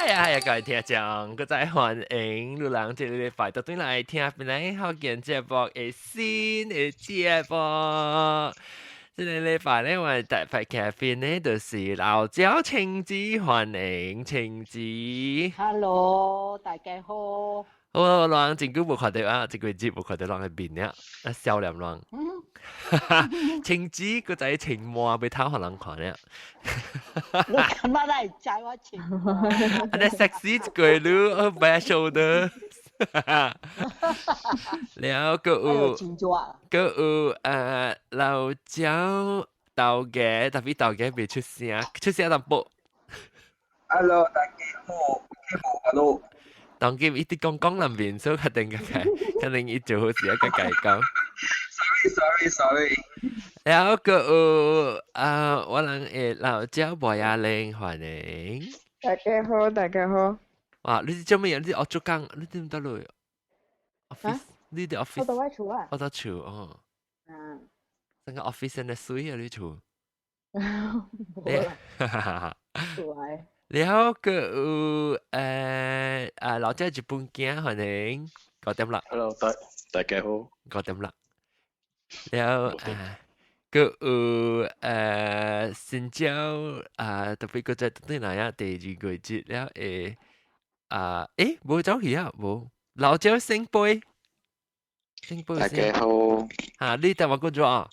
係啊係啊，各位聽眾，閣再歡迎汝人這個禮拜倒轉來聽本來福建節目的新的節目。這個禮拜咧，我哋特別嘉賓呢，就是老焦晴子，歡迎晴子。 Hello，大家好。我人真久無看著啊，這個節無看著人的面了，啊少年人。晴子閣在青毛袂頭予人看了。你感覺會知我青？按呢 sexy 一個你，白 shoulder。了閣有，閣有老焦豆家，特別豆家未出聲，出聲淡薄。 Hello，大家好，hello。當今一直講講南面，所以確定個肯定伊做好事一個解講。 Sorry, sorry。然後閣有啊，我人的老焦博雅玲，歡迎。大家好，大家好。哇！你是做咩嘢？你學做工？你點得落？office？你佇 office？我佇我厝啊。我佇厝哦。嗯。成個 office 按呢媠啊！你厝。無啦。厝內。然後閣有啊老焦日本囝，歡迎5點6。 Hello，大家好。5點6。然後啊，閣有新椒啊，特別閣再轉來啊，第二個節了啊，無走去啊，無老焦聖杯，聖杯。大家好。嚇，你電話閣做啊？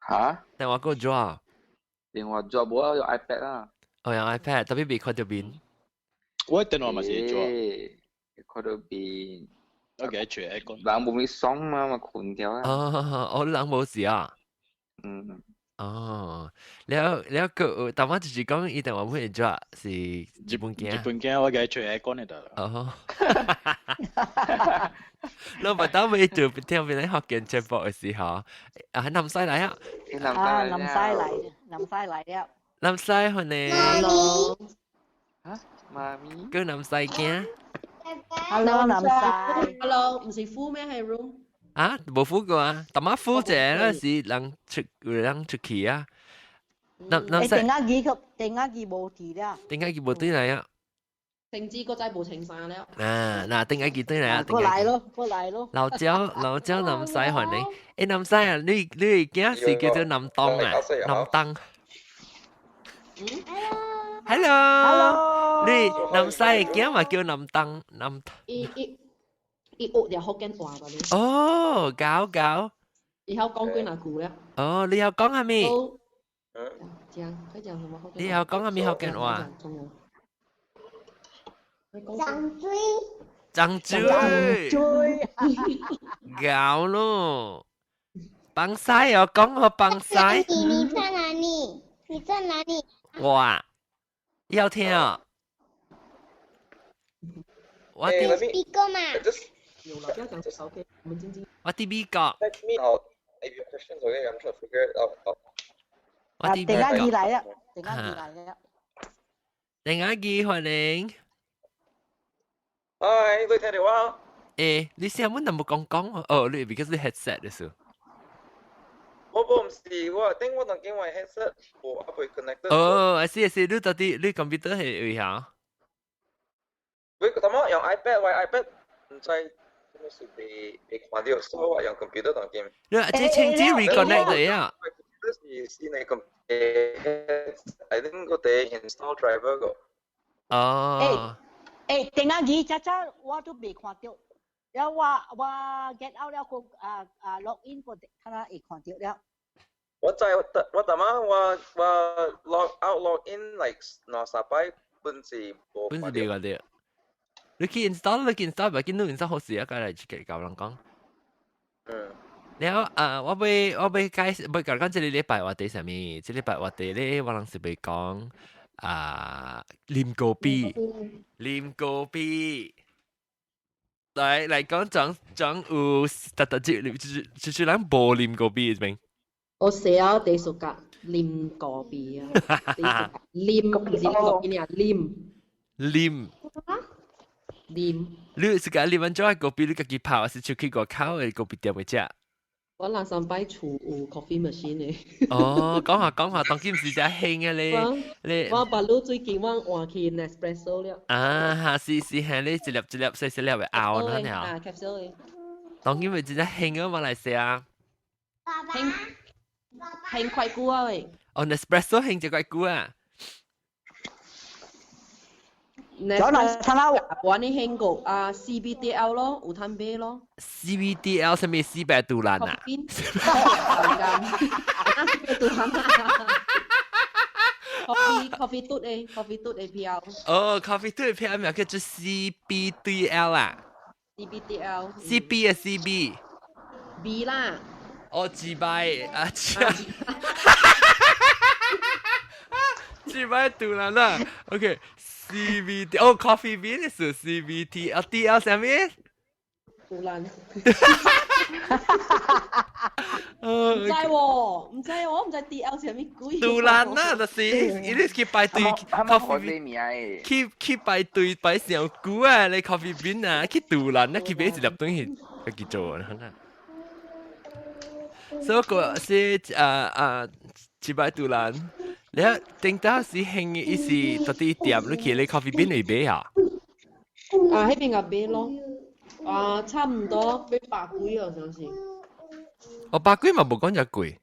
嚇？電話閣做啊？電話做無啊，用 iPad 啦。哦，用 iPad，特別未看著面。我電話嘛是做。看著面。我記得揣講。人無咪爽嘛，嘛睏著啊。哦，哦，人無事啊。嗯。哦，了了閣，頭先就是講伊電話會做是日本囝。日本囝我記得揣講的得。哦。老爸當未做聽別人福建節目的時候，啊，南西來啊。啊，南西來，南西來了。南西歡迎。 Hello。啊，媽咪。閣南西囝。 Hello，南西。 Hello，毋是 full 咩係 room？啊，無 full 過啊，淡仔 full 者那是人出有人出去啊。南南西。定仔機佢定仔機無佇了。定仔機無轉來啊。定子個仔無穿衫了。啊，嗱，定仔機轉來啊。過來咯，過來咯。老焦老焦南西歡迎。南西啊，你囝是叫做南東啊，南東。Hello。Hello。你南西的囝嘛叫南東南。伊伊學著福建話吧你？哦，搞搞。伊曉講幾若句了。哦，你曉講啥物？講，佢講什麼？你曉講啥物福建話？張嘴。張嘴。張嘴。搞咯。放屎哦，講我放屎。你在哪裡？你在哪裡？我啊，要聽啊。我佇美國嘛。有了，不要講 OK，我們靜靜。我佇美國。 Text me out if you have questions, okay? I'm trying to figure it out. 我佇定仔機來了，定仔機來了。定仔機歡迎。 Hi，你聽到我？你聲阮都無講講哦，你 because 你 headset 的時。我無毋是，我頂我當見我 headset 無猶未 connected。哦，是是，你到底你 computer 係位下？喂，頭先用 iPad，我 iPad 毋知什麼事未看著，所以我用 computer 當見。你這清子 reconnect 的呀？這是新的 com I think 個得 install driver 個。哦。定仔機早早我都未看著，了我 get out 了個啊 log in 個，睇下會看著了。我知我頭先我 log out log in like 兩三擺本是無本是未看著。你去 install，你去 install，袂緊你 install 好勢啊，過來自己教人講。嗯。了啊，我欲解釋，欲講講這個禮拜話題啥物？這禮拜話題咧，我人是欲講啊，啉咖啡，啉咖啡。來來講講講有特特這就是人無啉咖啡是咪？我寫啊，第數格啉咖啡啊，啉毋是咖啡啊，啉。啉。啉。你是講啉完咗咖啡，你家己泡，還是出去外口的咖啡店會食？我兩三擺厝有 coffee machine 嘅。哦，講下講下，當今時真興嘅咧，你我巴魯最近我換去 Nespresso 了。啊，哈是是係你一粒一粒細細粒嘅拗嗰條。啊，capsule 嘅。當今咪真係興啊，馬來西亞。興興快久啊喂。哦，Nespresso 興就怪久啊。咗嚟睇下，我呢興過啊 CBDL 咯，有通買咯。 CBDL 啥物四百度蘭啊？啊，四百度蘭啊！Coffee 嘟誒，coffee 嘟的票。哦，coffee 嘟的票名叫做 CBDL 啊。 CBDL。 CB 啊 CB。 B 啦。哦，自敗啊！自敗杜蘭啦。OK。CBT 哦，coffee bean 是 CBT，啊 DL 啥物？杜蘭。唔知喎，唔知我唔知 DL 是啥物鬼。杜蘭啊，就是伊你去排隊 coffee 名去排隊排上久啊！你 coffee bean 啊，去杜蘭啊，去買一粒東西去做啊，所以個是啊啊，一擺杜蘭。你頂到時興嘅意思，到底店你去你 coffee bean 嚟買啊？啊，彼邊個買咯，啊，差唔多八百幾啊，相信。哦，百幾嘛無講遮貴。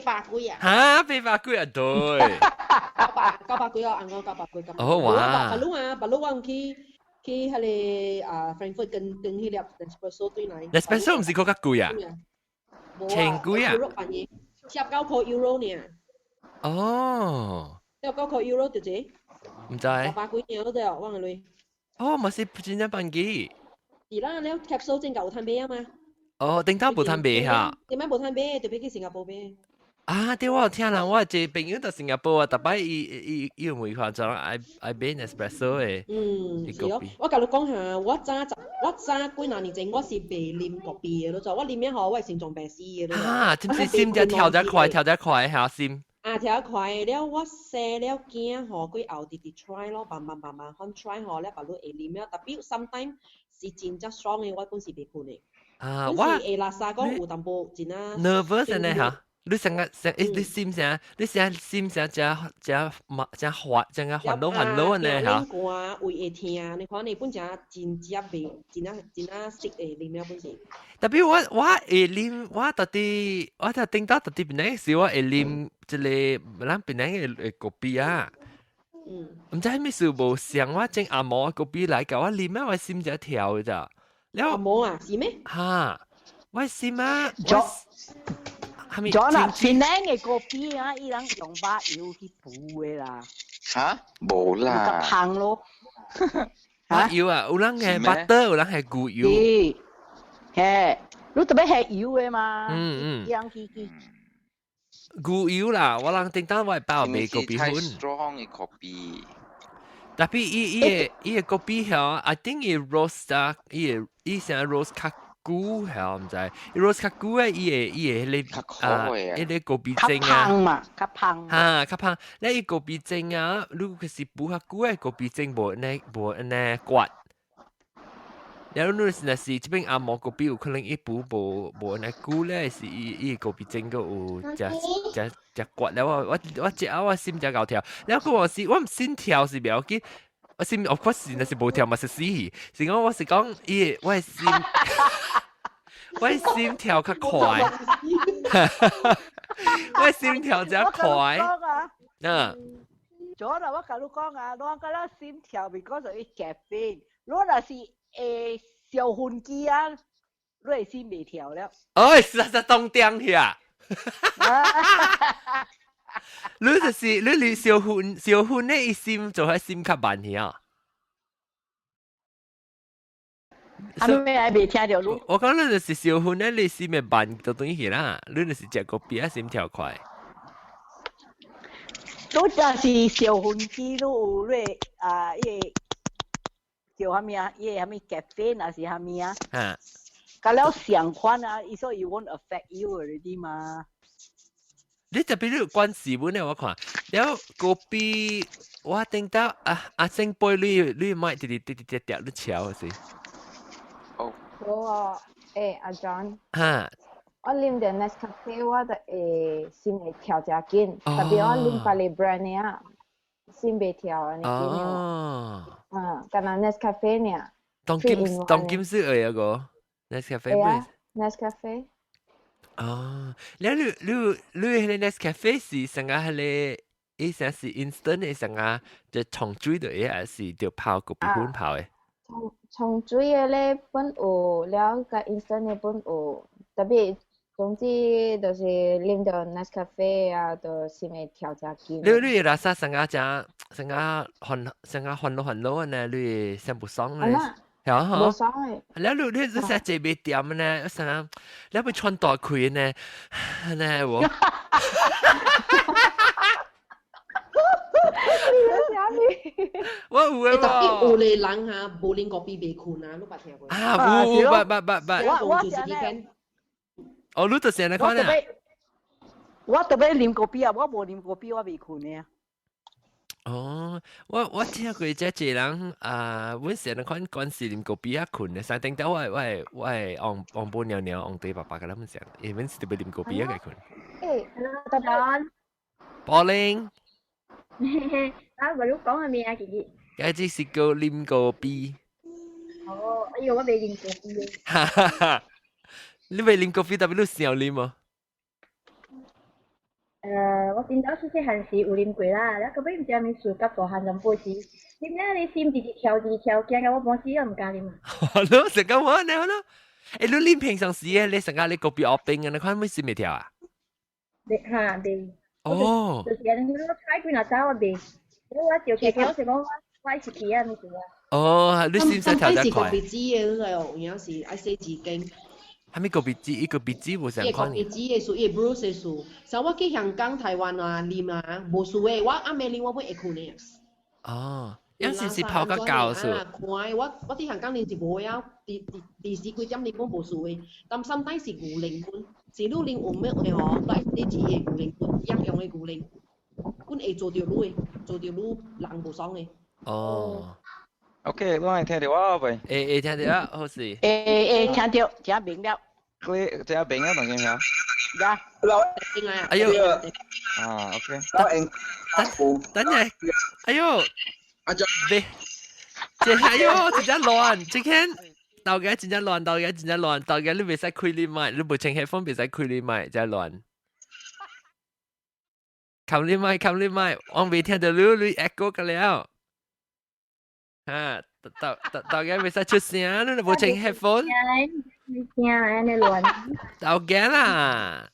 八百幾啊？哈，八百幾啊，對。九百幾啊，按講九百幾。哦哇！巴魯啊，巴魯我去彼个啊，Frankfurt 跟彼粒 Nespresso 對來。 Nespresso 毋是閣較貴啊？千幾啊？ 19塊 euro 爾。哦。 19塊 euro 就這。毋知。八百幾爾對哦，我個鐳。哦，嘛是真正便宜。是啦，你 capsule 正夠有通買啊嘛。哦，頂頭無通買哈。點解無通買？特別去新加坡買。啊，對，我有聽人，我一個朋友佇新加坡啊，逐擺伊伊伊有問看就愛愛買 Nespresso 的。嗯，是哦。我共你講下，我早幾若年前我是袂啉咖啡的，咯，我啉了後我心臟病死的咯。啊，是毋是心才跳得快，跳得快嚇心？啊，跳得快了，我生了囝吼，過後直直 try 咯，慢慢慢慢款 try 吼，了別你會啉了，特別 sometimes 是真正 strong 的，我本是袂困的。啊，我會垃圾講有淡薄真啊。 nervous 呢嚇。你成個成誒，你心聲，你成心聲，真真麻真煩，真個煩惱煩惱呢嚇。肝胃會疼，你看你本正真正袂，真啊真啊適會啉了本是。特別我會啉，我到底我就頂到到底邊個時我會啉這個咱檳城的咖啡啊。毋知啥物事無像我整阿毛咖啡來共我啉啊，我心就跳咋。了阿毛啊，是咩？哈，我心啊。咗啦，檳城的咖啡啊，伊人用把油去補的啦。嚇？無啦。較香咯。嚇？油啊，有人係 butter，有人係牛油。嘿，你特別係油的嘛？嗯嗯。伊人去去。牛油啦，我人頂當我會包買咖啡粉。 strong 的咖啡。特別伊个咖啡吼，I think 伊 roast 啊，伊个伊成 roast 較久嚇，毋知，伊 roast 較久啊，伊个彼个啊，彼个咖啡精啊，較香嘛，較香。哈，較香。你伊咖啡精啊，如果是補較久的咖啡精，無按呢無按呢刮。然後你若是這邊紅毛咖啡有可能伊補無按呢久咧，是伊咖啡精閣有誠誠誠刮了。我食啊，我心誠𠢕跳。了閣我是我毋心跳是袂要緊，我心 of course 若是無跳嘛是死去。是講我是講伊我的心。我心跳較快，我心跳真快。嗯。咗啦，我共你講啊，我覺得心跳 because 伊 caffeine，如果若是會小飛機啊，你會心袂跳了。哎，實實當點去啊！你就是你小分的，伊心做喺心較慢去啊。啊咩還未聽著你？我講你就是小分咧，你心會慢就等於去啦。你就是食咖啡啊，心跳快。你若是小飛機，你有你啊，伊個叫啥物啊？伊個啥物 caffeine 還是啥物啊？啊。佮了相款啊，伊所以 won't affect you already 嘛。你特別你有關事本咧，我看了咖啡，我頂到啊阿星杯你莫直直直直直你超是。我欸阿 John。哈。我啉著 Nescafe 我就會心會跳誠緊，特別我啉別个 brand 的啊，心袂跳按呢緊的。嗯，干焦 Nescafe 爾。當今當今是會啊個 Nescafe。會啊，Nescafe。哦，你你你你彼个 Nescafe 是啥个彼個？伊啥是 instant 的啥個就沖水的，還是著泡咖啡粉泡的？沖沖水的咧本有，了佮 instant 的本有，特別總之就是啉著 Nescafe 啊，就心會跳誠緊。你你會垃圾啥個誠啥個煩啥個煩惱煩惱按呢？你會啥無爽咧？係啊，無爽的。了你你你啥坐袂掂呢？啥個你欲喘大氣呢？呢無？我有的特別有的人哈，無啉咖啡袂睏啊，你捌聽過？啊，有，捌捌捌捌。我就是呢。哦，你就是按呢款啊？我特別啉咖啡啊，我無啉咖啡我袂睏的啊。哦，我我聽過這濟人啊，阮是按呢款關係啉咖啡啊睏的，三頂頭我會我會我會翁翁母娘娘翁弟爸爸共咱們講，因為阮是特別啉咖啡啊個睏。欸，特別。寶玲。啊，無你講啥物啊，弟弟？這只是叫啉咖啡。哦，哎喲，我袂啉咖啡。哈哈哈！你袂啉咖啡，特別你想啉無？我真早細細漢時有啉過啦，了後尾毋知啥物事，甲大漢淡薄時，啉了你心直直跳直直跳，驚到我半死都毋敢啉啊。你成個我按呢咯？欸，你啉平常時的，你成個你咖啡烏冰啊，你看咩心會跳啊？袂哈袂。哦。就是按呢，我開幾若早我袂，我照起來我是講我我是起啊，物事啊。哦，你心使跳得快。是咖啡紙的，你知哦，有影是愛洗紙巾。啥物咖啡紙？伊咖啡紙無相款。伊咖啡紙的事，伊 brew 的事。像我去香港、台灣啊，啉啊，無事的。我暗暝啉，我會會睏的。哦，有時是泡較厚數。看我我佇香港啉是無的啊，佇佇佇時幾點啉攏無事的。但 sometimes 是牛奶粉，是你啉有咩的吼，愛洗紙的牛奶粉，一樣的牛奶，阮會做著你的，做著你人無爽的。哦。 OK，你會聽著我未？會會聽著啊，好勢。會會聽著，誠明了。佢誠明啊，當然嚇。呀，老，哎喲，啊，OK。等等下，哎喲，阿別，這哎喲，真正亂，這間豆家真正亂，豆家真正亂，豆家你袂使開你麥，你無穿 headphone 袂使開你麥，真亂。冚你麥，冚你麥，我未聽著你，你 echo 個了。哈，豆豆豆家袂使出聲，你無穿 headphone。你聽按呢亂。豆家啦，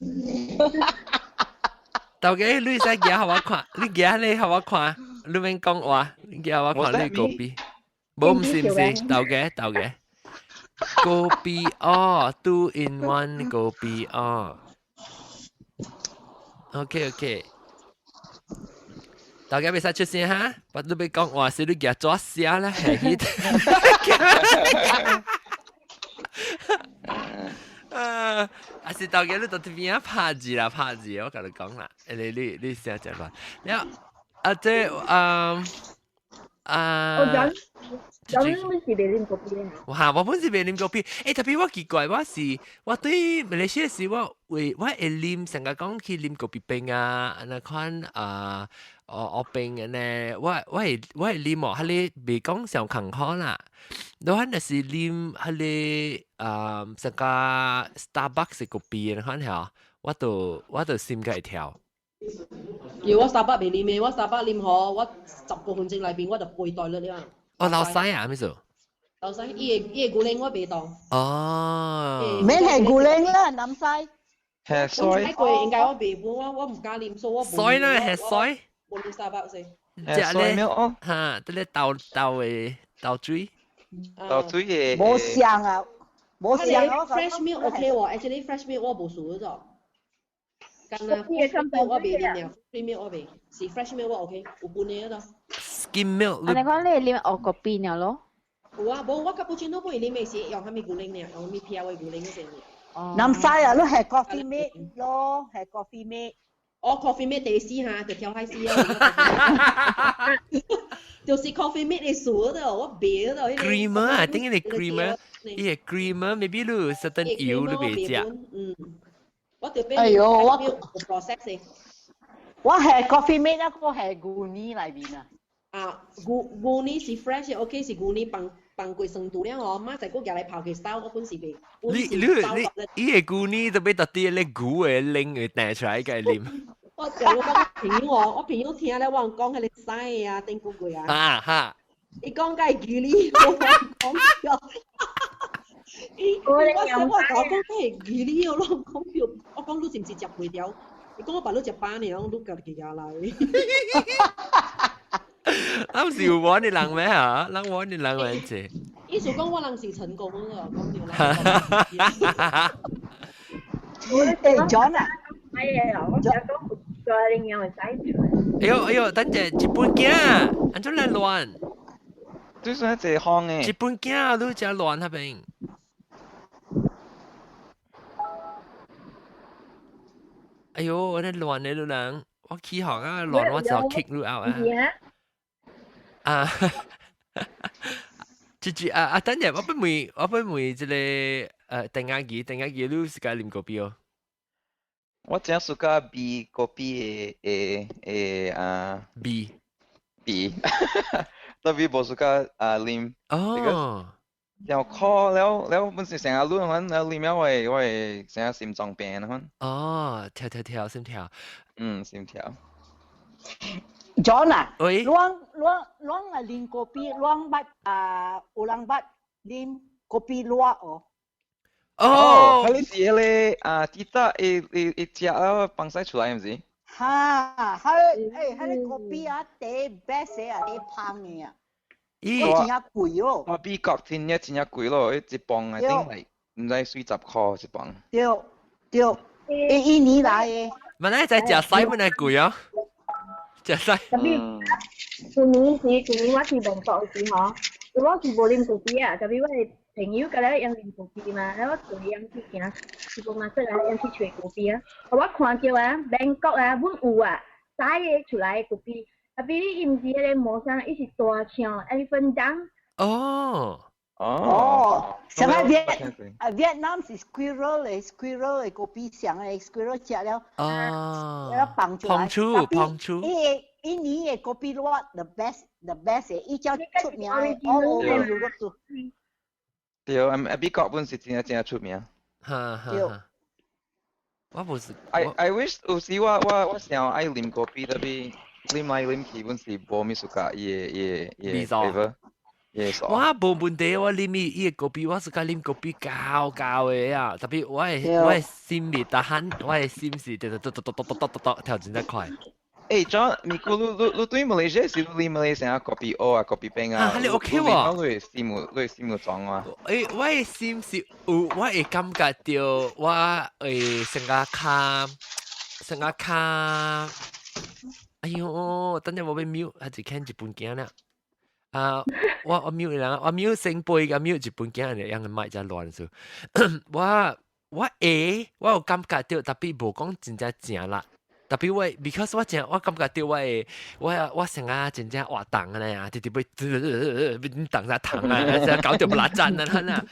豆家你使行予我看，你行咧予我看，你免講話，你行予我看你咖啡。無，毋是毋是，豆家豆家。咖啡哦，two in one 咖啡哦。OK OK。大家袂使出聲哈，我都欲講話是你舉紙寫啦，係去。啊！啊是大家你到這邊啊拍字啦，拍字，我共你講啦，你你你寫一下。了啊，這嗯啊。我講，講你是袂啉咖啡的。哇！我本是袂啉咖啡，欸，特別我奇怪，我是我對馬來西亞時，我會我會啉，成日講去啉咖啡冰啊，按呢款啊。哦，烏冰按呢，我我會我會啉哦，彼个袂講上艱苦啦。你看若是啉彼个啊，啥個 Starbucks 的咖啡，你看下，我就我就心會跳。因為我 Starbucks 袂啉的，我 Starbucks 啉吼，我十個分鐘內面我就飛袋了了。哦，流屎啊，咩事？流屎，伊个伊个牛奶我袂當。哦。免係牛奶啦，南西。係水。過應該我袂，我我毋敢啉，所以我。水啦，係水。無啉 Starbucks 的。食咧，哈，這個豆豆的豆水。豆水的。無像啊，無像啊。 Fresh milk OK 喎，actually fresh milk 我無輸咗。干焦 fresh milk 我袂啉了，fresh milk 我袂，是 fresh milk 我 OK，有半個咗。 Skim milk。按呢講你啉烏咖啡爾咯？有啊，無我 cappuccino 不會啉的是用啥物牛奶爾，用啥物飄的牛奶嗰陣。南西啊，你係 coffee mate 咯，係 coffee mate。哦，coffee mate 第四哈，就跳海絲啊！就是 coffee mate 的數的，我袂的。 Creamer 啊，頂個 creamer，伊個 creamer maybe 你有 certain 油你袂食。嗯。我特別哎喲，我 process 的。我係 coffee mate 那個係牛奶內面啊。啊，牛奶是 fresh 的，OK 是牛奶放放過酸度了哦，媽再閣舉來泡起 style，我本是袂。你你你，伊个牛奶都欲到底咧牛的奶會彈出來共啉。我就我講朋友哦，我朋友聽咧，我講彼個屎啊，頂幾個月啊。啊哈！伊講共牛奶，我講著。伊我說我講講彼個牛奶哦，攏講著，我講你是毋是食袂著？伊講我爸你食飽爾，我講你家己舉來。咱毋是有玩的人咩嚇？咱玩的人玩者。意思講我人是成功咯，講著啦。欸，John 啊，哎呀，我想講個營養會使出。哎喲哎喲，等陣日本囝，按怎來亂？最算一個方的。日本囝你誠亂彼邊。哎喲，我咧亂的你人，我起學啊亂，我就 kick 你 out 啊。啊，這這啊啊！等陣我欲問，我欲問這個鄧阿姨，鄧阿姨你是佮啉咖啡哦？我誠喜歡味咖啡的的的啊味味，特別無喜歡啊啉。哦。又苦了了，本是成日攏款，了啉了我會成日心臟病款。哦，跳跳跳，心跳。嗯，心跳。 John 啊，喂，攏攏攏啊啉咖啡，攏捌啊有人捌啉咖啡熱哦。哦，彼是彼个啊，記得會會會食了放屎出來毋是？哈，彼欸，彼个咖啡啊，第 best 啊，第芳的啊。咦，真正貴哦。我美國真正真正貴咯，一磅 I think like 毋知四十箍一磅。對對，欸，印尼來的。本來在食屎本來貴啊，食屎。 Tapi 舊年時，舊年我去曼谷時吼，我是無啉咖啡啊，tapi 我的朋友佮咧用啉咖啡嘛，然後我隨伊去行，supermarket 啊，𪜶去揣咖啡啊，我看著啊，曼谷啊，阮有啊，曬的出來的咖啡，tapi 伊毋是彼个磨砂，伊是大象 elephant dung。哦。哦，啥物越啊越南是 squirrel 的 squirrel 的咖啡上的 squirrel 食了，了放出來。碰觸碰觸。伊的印尼的咖啡熱 the best the best 的，伊較出名的，all over Europe 都。對，啊美國本是真正真正出名。哈哈。我無是。 I wish 有時我想愛啉咖啡，tapi 啉來啉去，本是無物 suka 伊的伊的伊的 flavour。我無問題，我啉伊伊个咖啡，我是佮啉咖啡厚厚的啊，tapi 我的心袂 tahan，我的心是嘟嘟嘟嘟嘟嘟嘟嘟跳真正快。欸，John，咪咕你你你對馬來西亞是你馬來西亞咖啡烏啊，咖啡冰啊，啊，你 OK 喎？你的心有你的心有裝啊？欸，我的心是有，我會感覺著我會成個較成個較，哎喲，等陣我欲 mute，還是看日本囝啦。啊，我 mute 人，我 mute 成杯共 mute 日本囝，樣個麥才亂數。我會，我有感覺著，tapi 無講真正誠啦。Tapi 我，because 我真我感覺著我會，我成啊真正活動按呢啊，直直欲動啥糖啊，搞著不拉讚啊啦。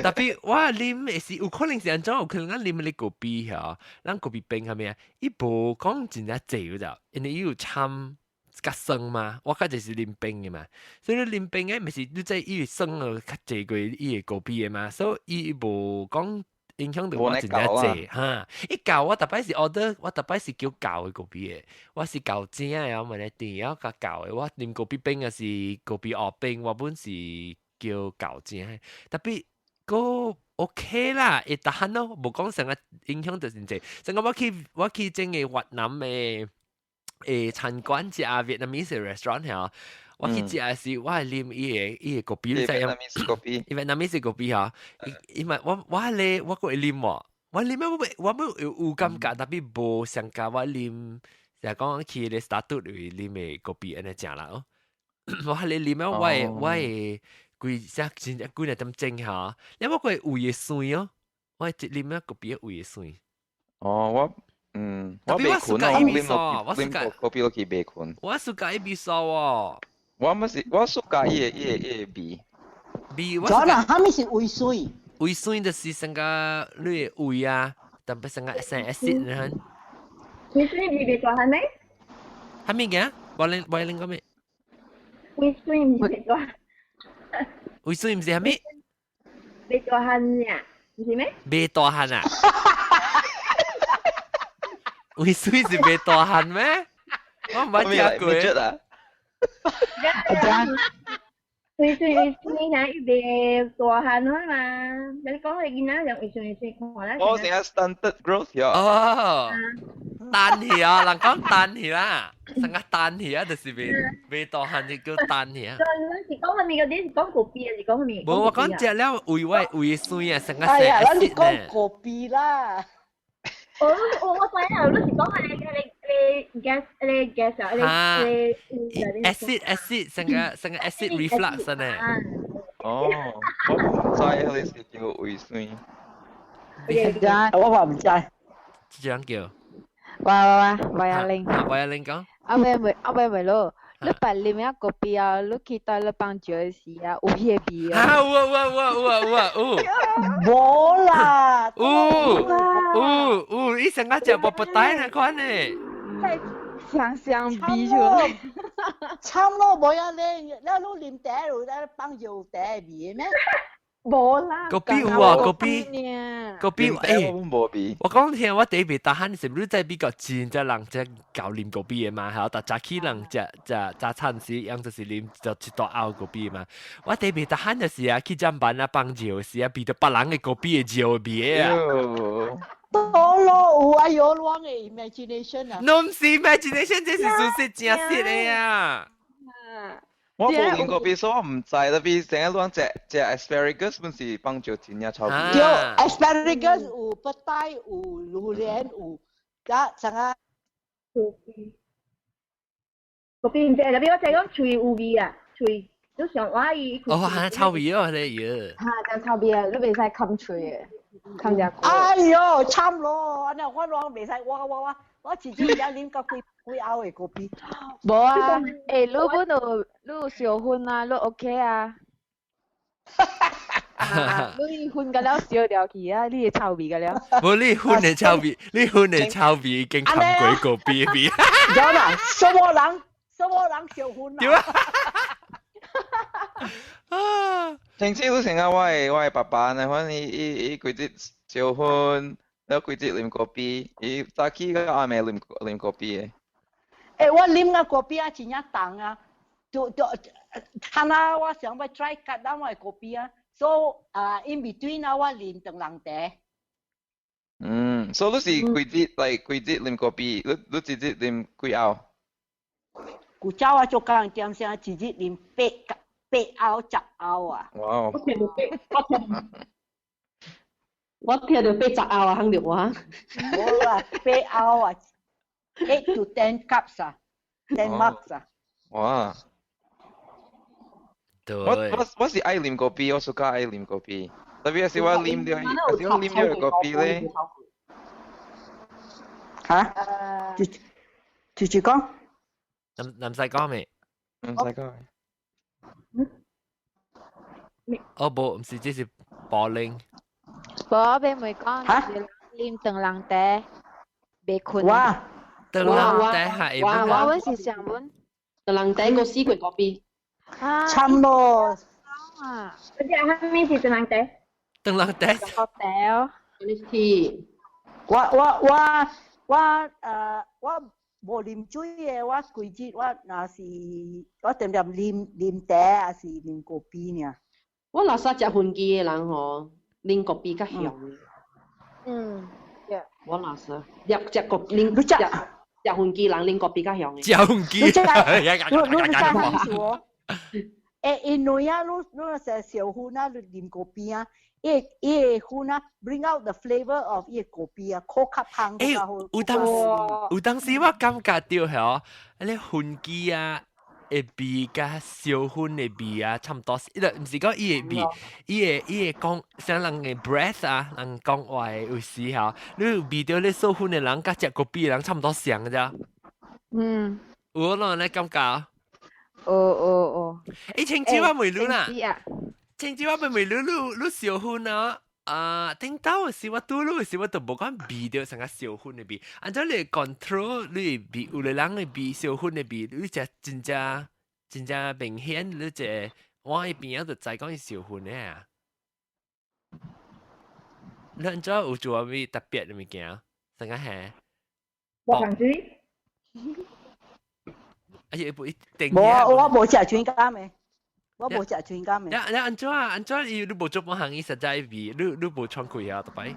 Tapi 我啉的是有可能是按怎，有可能咱啉的咖啡吼，咱咖啡冰啥物啊，伊無講真正濟就，因為伊有摻較酸嘛，我較濟是啉冰的嘛，所以你啉冰的，毋是你知伊會酸啊較濟過伊的咖啡的嘛，所以伊無講影響著我真正濟哈。伊厚我逐擺是 order，我逐擺是叫厚的咖啡的，我是厚正的，我問你甜啊較厚的，我啉咖啡冰抑是咖啡烏冰，我本是叫厚正的，tapi 閣 OK 啦，會 tahan 咯，無講成個影響著真濟。成個我去整个越南的餐館食 Vietnamese restaurant 嚇，我去食的時，我係啉伊个咖啡，你知影？咖啡， Vietnamese 咖啡嚇，因為我咧我閣會啉喎，我啉我我有感覺，tapi 無上共我啉，就講去咧 Starbucks 裡啉的咖啡按呢食啦哦。我咧啉啊，我會規只真正幾粒點鐘嚇，你我會胃會酸哦，我一啉啊咖啡胃會酸。哦，我。嗯，我袂睏哦，我啉啉咖啡落去袂睏。我 suka 伊味素哦。我毋是，我 suka 伊个味。味。我啦，啥物是胃酸？胃酸就是成個你的胃啊，特別成個成 acid 呢？胃酸唔是袂大漢咩？係咩嘅？我你講咩？胃酸唔是袂大。胃酸唔是係咩？袂大漢呀，唔是咩？袂大漢啊？胃酸是袂大漢咩？我唔捌聽過。啊！阿胃酸胃酸啊，伊袂大漢啊嘛。你講你囡仔用胃酸胃酸看啦。我成日 stunted growth 呀。哦，單去啊，人講單去啦，成個單去啊，就是袂大漢就叫單去啊。你是講啥物嗰啲？是講咖啡啊？是講啥物？無，我講食了胃胃胃酸啊，成個哎呀，咱是 acid 講呢。咖啡啦。我知啊，你是講你 gas 你 gas 啊？你你 acid 成個 acid reflux 呢。哦，我唔知你是叫胃酸。我話唔知。這樣叫。哇哇哇，我阿玲。我阿玲講。阿妹阿妹咪咯，你白啉一個啤啊，你去到你放酒時啊，有迄個味啊。啊有啊有啊有啊有啊有啊有。無啦。有有有，伊成個食無不帶那款呢。香香味出來。慘咯，無啊你，你啉茶有咧放藥茶味咩？無啦。咖啡有啊，咖啡。咖啡欸，我講聽我第一遍大漢是你在美國真濟人在搞啉咖啡的嘛，係啊，早起人食食早餐時，樣就是啉就一大甌咖啡嘛。我第一遍大漢就是啊，去砧板啊放尿時啊，聞著別人的咖啡的尿味啊。多咯，有哎喲，亂的 imagination 啊。攏毋是 imagination，這是事實真實的啊。我冇飲過啤，所以我唔知特別成日講食食 asparagus 本是放尿真正臭味。對，asparagus 有 petai 有榴蓮有，加啥個？嗰邊唔知，特別我知講喙有味啊，喙你上我伊。哦，係臭味哦，你嘢。嚇，真臭味啊！你袂使冚喙的，冚只。哎喲，慘咯！按呢我攏袂使，我自己而家啉到幾幾甌的咖啡。無啊，欸，你本有你有燒薰啊，你 OK 啊？你薰甲了燒掉去啊，你會臭味甲了。無你薰的臭味，你薰的臭味已經冚過咖啡味。有啦，什麼人什麼人燒薰對啊。啊！上次都成日我的爸爸呢，反正伊規日燒薰，了規日啉咖啡，伊早起到暗暝啉咖啡的。欸，我啉個咖啡啊，真正重啊！就，看啊，我想欲 try cut down 我的咖啡啊，所以啊，in between 啊，我啉長人茶。嗯，所以你是規日來規日啉咖啡，你一日啉幾甌？古早我做工點聲，一日啉八甌10甌啊！哇！我聽到八十甌啊，肯定我。無啦，八甌啊，8 to 10 cups 啊，10 mugs 啊。哇！對。我是愛啉咖啡，我 suka 愛啉咖啡。特別是我啉著，是我啉著咖啡咧。嚇？就講。唔使講咩？唔使講。哦，無，唔是，這是保齡。無，我欲問講，啉長人茶袂睏。哇！長人茶係我阮是想問，長人茶個死過咖啡。慘咯！啊！嗰隻係咩是長人茶？長人茶。個茶哦。我我我我誒我無啉水的，我規日我若是我定定啉啉茶，還是啉咖啡爾。我若煞食薰機的人吼，啉咖啡較香。嗯，我若是食食咖啉食食薰機人啉咖啡較香的。食薰機。你你知啥意思無？欸，因為啊，你若是燒薰啊，你啉咖啡啊，伊個薰啊，bring out the flavour of 伊個咖啡啊，口較香欸，有當時我感覺著吼，你薰機啊的味佮燒薰的味啊，差毋多。伊就毋是講伊的味，伊會講像人的 breath 啊，人講話的有時吼，你有聞著你燒薰的人佮食咖啡的人差毋多像咋？有無攏按呢感覺？哦哦哦。欸，清子我問你啦，清子我問你，你燒薰啊？啊，頂到是我拄路是我都無講味著成個燒薰的味，按照你 control 你味，有個人的味燒薰的味，你只真正真正明顯，你這我一邊仔就知講是燒薰的啊。你按怎有做啥物特別的物件？成個係？無糖水。哎呀，不一定。無，我無食全甘的。我無食全甘的。你按怎按怎？伊你無做半項，伊實在味，你無喘氣啊，逐擺。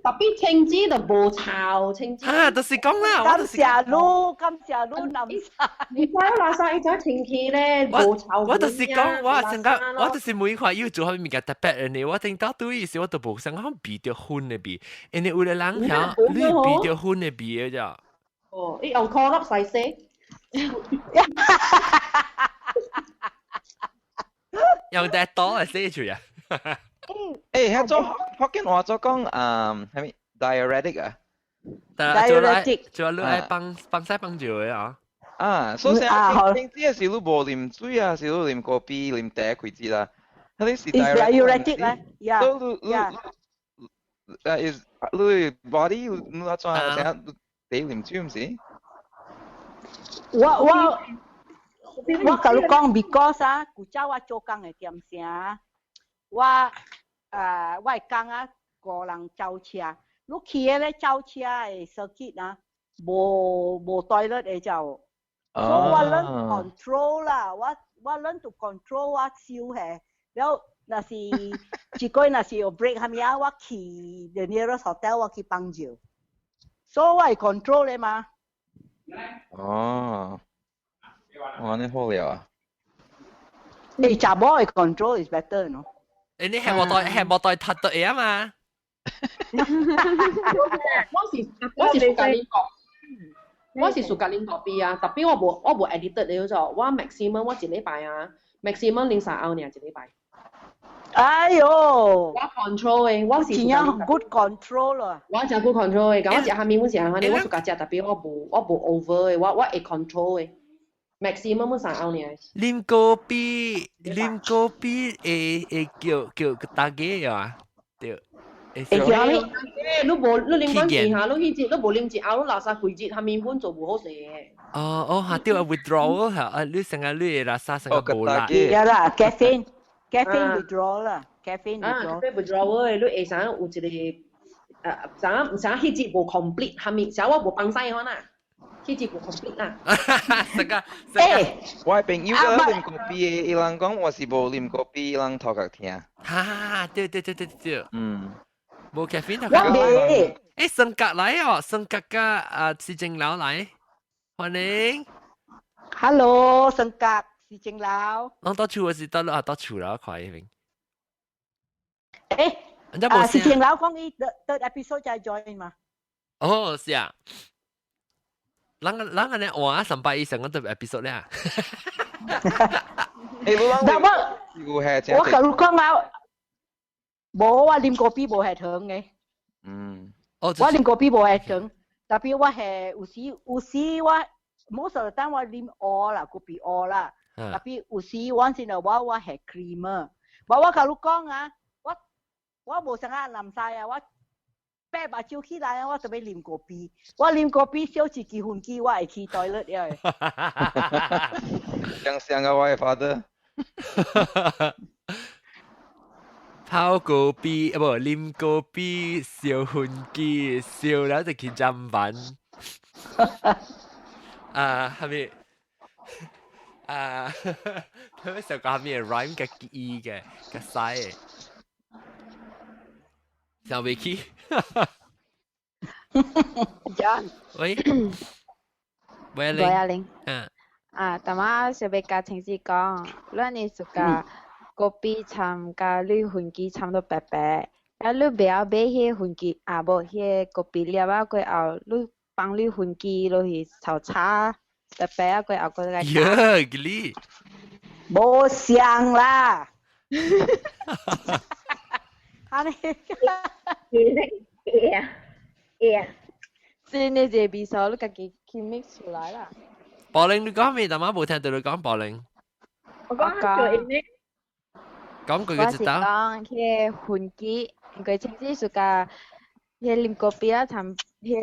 特別青汁就無臭，青汁。啊，就是講啦，感謝你，感謝你南沙。你睇我垃圾，伊種清氣咧，無臭。我就是講，我成個，我就是每塊要做啥物件特別的，我聽到對時我都無想講味著薰的味，因為有個人曉你味著薰的味的咋。哦，伊用可樂洗洗。用隻刀嚟寫住啊！誒，遐做福建話做講嗯，係咪 diuretic 啊？diuretic，做你愛幫幫西幫住的啊！啊，所以聽這是你無啉水啊，是你啉咖啡、啉茶開始啦。嗰啲是 diuretic 咧，呀，你，is 你 body 你怎成日得啉水毋是？我共你講，because 啊，古早我做工的店城，我我的工啊，五人走車，你去彼个走車的 circuit 啊，無 toilet 的就，所以我 learn control 啦，我 learn to control 我手下，了若是一個月若是有 break 啥物啊，我去 the nearest hotel 我去幫助，所以我會 control 的嘛。哦，哇，你好了啊！你查某的 control is better 喏。誒，你係無代踢到嘢啊嘛？我是屬咖喱角，我是屬咖喱咖啡啊，特別我無 edited 了就，我 maximum 我一禮拜啊，maximum 啉三甌爾一禮拜。哎喲，我 control 的，我是真正 good control 啦。我真 good control 的，咁我食蝦米，我食蝦米，我自家食，特別我無 over 的，我會 control 的，maximum 三甌爾。啉咖啡，啉咖啡會叫大家啊，對。會叫啥物？你無你啉完一下，你彼日你無啉一甌，你垃圾規日蝦米粉做無好勢的。哦哦，嚇對啊，withdrawal 嚇，啊你成日你的垃圾成個無力。對啦，caffeine。caffeine withdrawal 啦，caffeine withdrawal。caffeine withdrawal 你會啥有一個啥啥彼日無 complete，蝦米啥我無放屎款啦，彼日無 complete 啦。這個，我朋友個啉咖啡的，伊人講我是無啉咖啡，伊人頭殼疼。哈，對對對對對。嗯。無 caffeine 頭殼。我未。誒，升格來哦，升格甲啊，施正樓來，歡迎。 Hello，升格。是正樓。攏到厝是到啊到厝啦，快一邊。誒，啊，是正樓講伊 third episode 才 join 嘛？哦，是啊。人安尼換上擺以上個 episode 咧。誒，但我我共你講啊，無我啉咖啡無下糖的。嗯。哦。我啉咖啡無下糖，特別我係有時我 most of the time 我啉烏啦，咖啡烏啦。特別有時 once in a while 我係 creamer，我共你講啊，我無啥啊南西啊，我擘目睭起來啊，我就欲啉咖啡，我啉咖啡小一支薰機，我會去 toilet 了。像像個我的 father。泡咖啡啊，無啉咖啡，燒薰機，燒了就去砧板。啊，係咪？啊，佢咩時候講咩 rhyme 嘅記嘅嘅西？小飛機。 John。喂。喂，喂阿玲。嗯。啊，淡仔想欲共青子講，咱的暑假咖啡摻佮你薰機摻到白白，啊，你袂曉買彼個薰機，啊無彼個咖啡粒仔過後，你放你薰機落去炒炒，白白啊過後閣來。耶，吉利。無相啦。按呢。會啊，會啊。真的一個味素，你家己去 mix 出來啦。寶玲，你講咩？大媽無聽到你講寶玲。我講做咩？講句我是就知道。講彼個薰機，因為清子暑假彼啉咖啡啊，參彼個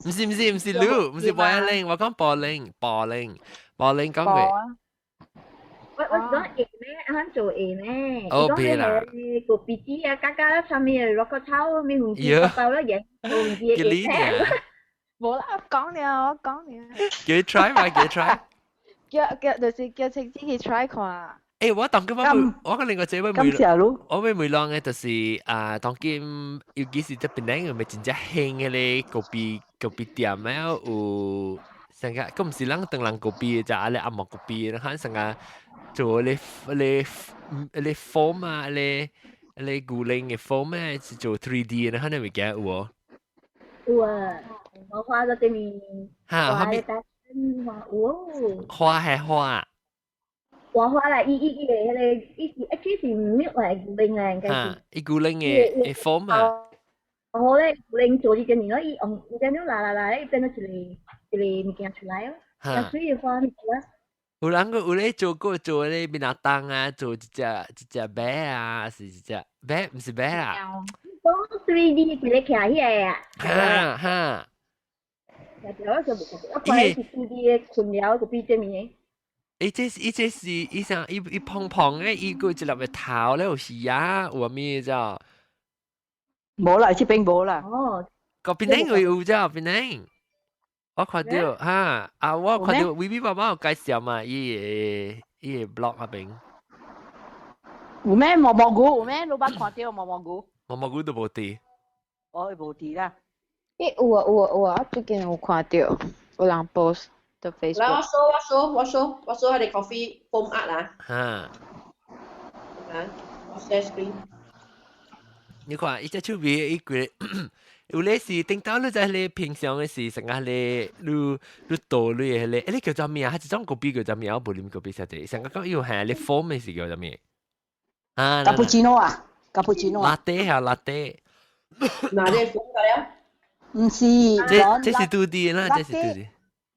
唔是唔是唔是你，唔是博一玲，我講博玲，博玲，博玲講波句。啊。我是講會咩？啱做會咩？哦，別啦。個鼻子啊，加加上面落個草，面紅子包啦，贏紅子嘅呢啲。無啦，我講了，我講了。叫佢 try 嘛，叫佢 try。叫叫就是叫清子去 try 看。誒，我當今我我個另外這位感謝你。我咪每浪嘅就是啊，當今尤其是這邊咧，咪真正興嘅咧，咖啡咖啡店咧有成個，佢唔是人當人咖啡，就阿咧阿木咖啡，看成個做咧咧咧 foam 啊，咧咧牛奶嘅 foam 咧是做 3D 嘅，看你會記有無？有啊，我畫咗對面。嚇，後面有。花係花。畫花啦，伊伊伊個彼個，伊是 actually 是 milk 來牛奶來，應該是。伊牛奶嘅 foam 啊。好咧，牛奶做一陣面咯，伊用伊變咗來來來，伊變咗一個一個物件出來哦。啊，所以花物件。有人個有咧做過做咧面阿當啊，做一隻一隻馬啊，是一隻馬，唔是馬啦。講 3D 規個徛起來啊。哈哈。我就無，我看是 2D 的困了個比這面。伊這伊這是伊像伊伊胖胖的，伊個一粒嘅頭咧有魚啊，有咩啫？無啦，這邊無啦。哦。個邊頂會有啫，邊頂。我看到哈，啊我看到微微爸爸有介紹嘛，伊個伊個 blog 嗰邊。有咩毛毛菇？有咩？老闆看到毛毛菇？毛毛菇都無佇。哦，無佇啦。咦，有啊有啊有啊，最近有看到有人 post 到 Facebook。來，我 show 我 show 我 show 我 show 彼個 coffee foam art 啦。哈。啊，我 share screen。你看，伊隻手尾伊規，有咧是頂到你在咧平常嘅是成日咧，你你倒你嘅咧，誒你叫做咩啊？彼種咖啡叫做咩啊？我無啉咖啡實際，成日講伊係咧 foam 嘅是叫做咩？啊，卡布奇諾啊，卡布奇諾。拿鐵啊，拿鐵。拿鐵 foam 㗎了？唔是，這這是 2D 啦，這是 2D。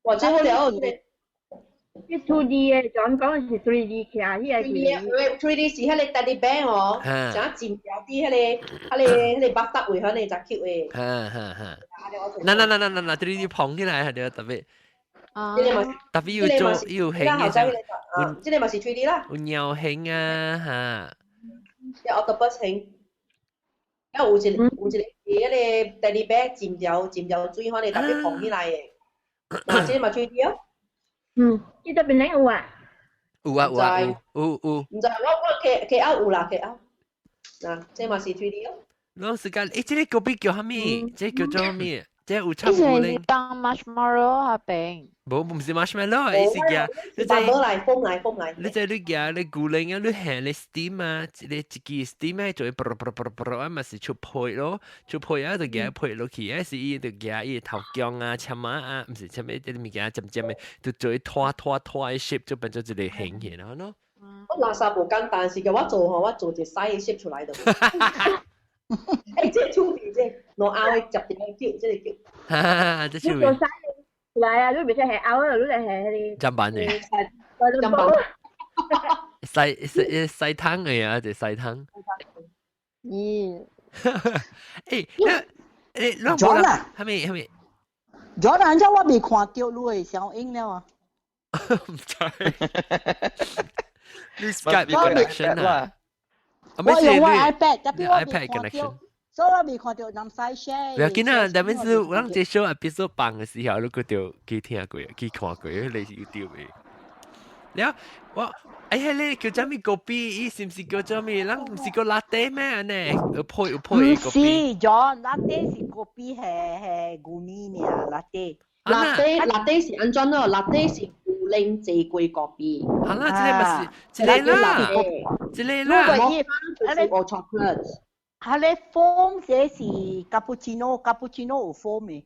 哇，這好了，這 2D 的，講講是 3D 起來，彼個 3D 是彼個 teddy bear 哦，像尖條啲彼個，彼個彼個 bathtub 位，彼個真 cute 的。哈哈哈。嗱嗱嗱嗱嗱嗱，3D 捧起來係特別。特別要做要興嘅就，這個嘛是 3D 啦。有鳥興啊嚇。有 octopus 興。有一個有一個彼個 teddy bear 尖條尖條水，彼個特別捧起來的。嗱，這個嘛 3D 哦。嗯，這這邊有啊。有啊有啊有有有。毋知我我 K K L 有啦 K L。嗱，這嘛是 3D 哦。攏時間，誒，這個咖啡叫啥物？這個叫做啥物？這有插牛奶。當 marshmallow 彼邊。無，毋是 marshmallow，伊是夾。你知？來風來風來。你知你夾你牛奶啊，你下你 steam 啊，一個一支 steam 啊，做啵啵啵啵啊，嘛是出皮咯，出皮啊，就夾皮落去，啊是伊就夾伊頭薑啊、簽仔啊，毋是啥物這個物件尖尖的，就做拖拖拖的 shape 就變做一個形去然後咯。我垃圾無簡單，是叫我做吼，我做一個細的 shape 出來就。欸，這手臂這兩後的接條叫，這個叫。哈哈，這手臂。來啊！你袂使下拗啊，你來下彼個。砧板的。砧板。細細細湯的啊，這細湯。咦？欸，欸，你 John 啊？係咪係咪？John 啊，怎我未看到你的聲音了啊？毋知。你 Skype connection 啊？我用我 iPad，特別我未看到。所以我未看到人使 share。不要緊啊，但是我咱這 show episode 放的時候，你閣著去聽過，去看過，你是 YouTube 的。了，我哎呀，你叫啥物咖啡？伊是毋是叫啥物？咱毋是叫 latte 咩？按呢？有配有配毋是，John，latte 是咖啡係係牛奶爾，latte。 latte latte 是按怎咯？latte 是牛奶濟過咖啡。好啦，這個嘛是，這個啦，這個啦。就是 chocolate。佢咧 foam 這是 cappuccino，cappuccino 有 foam 的。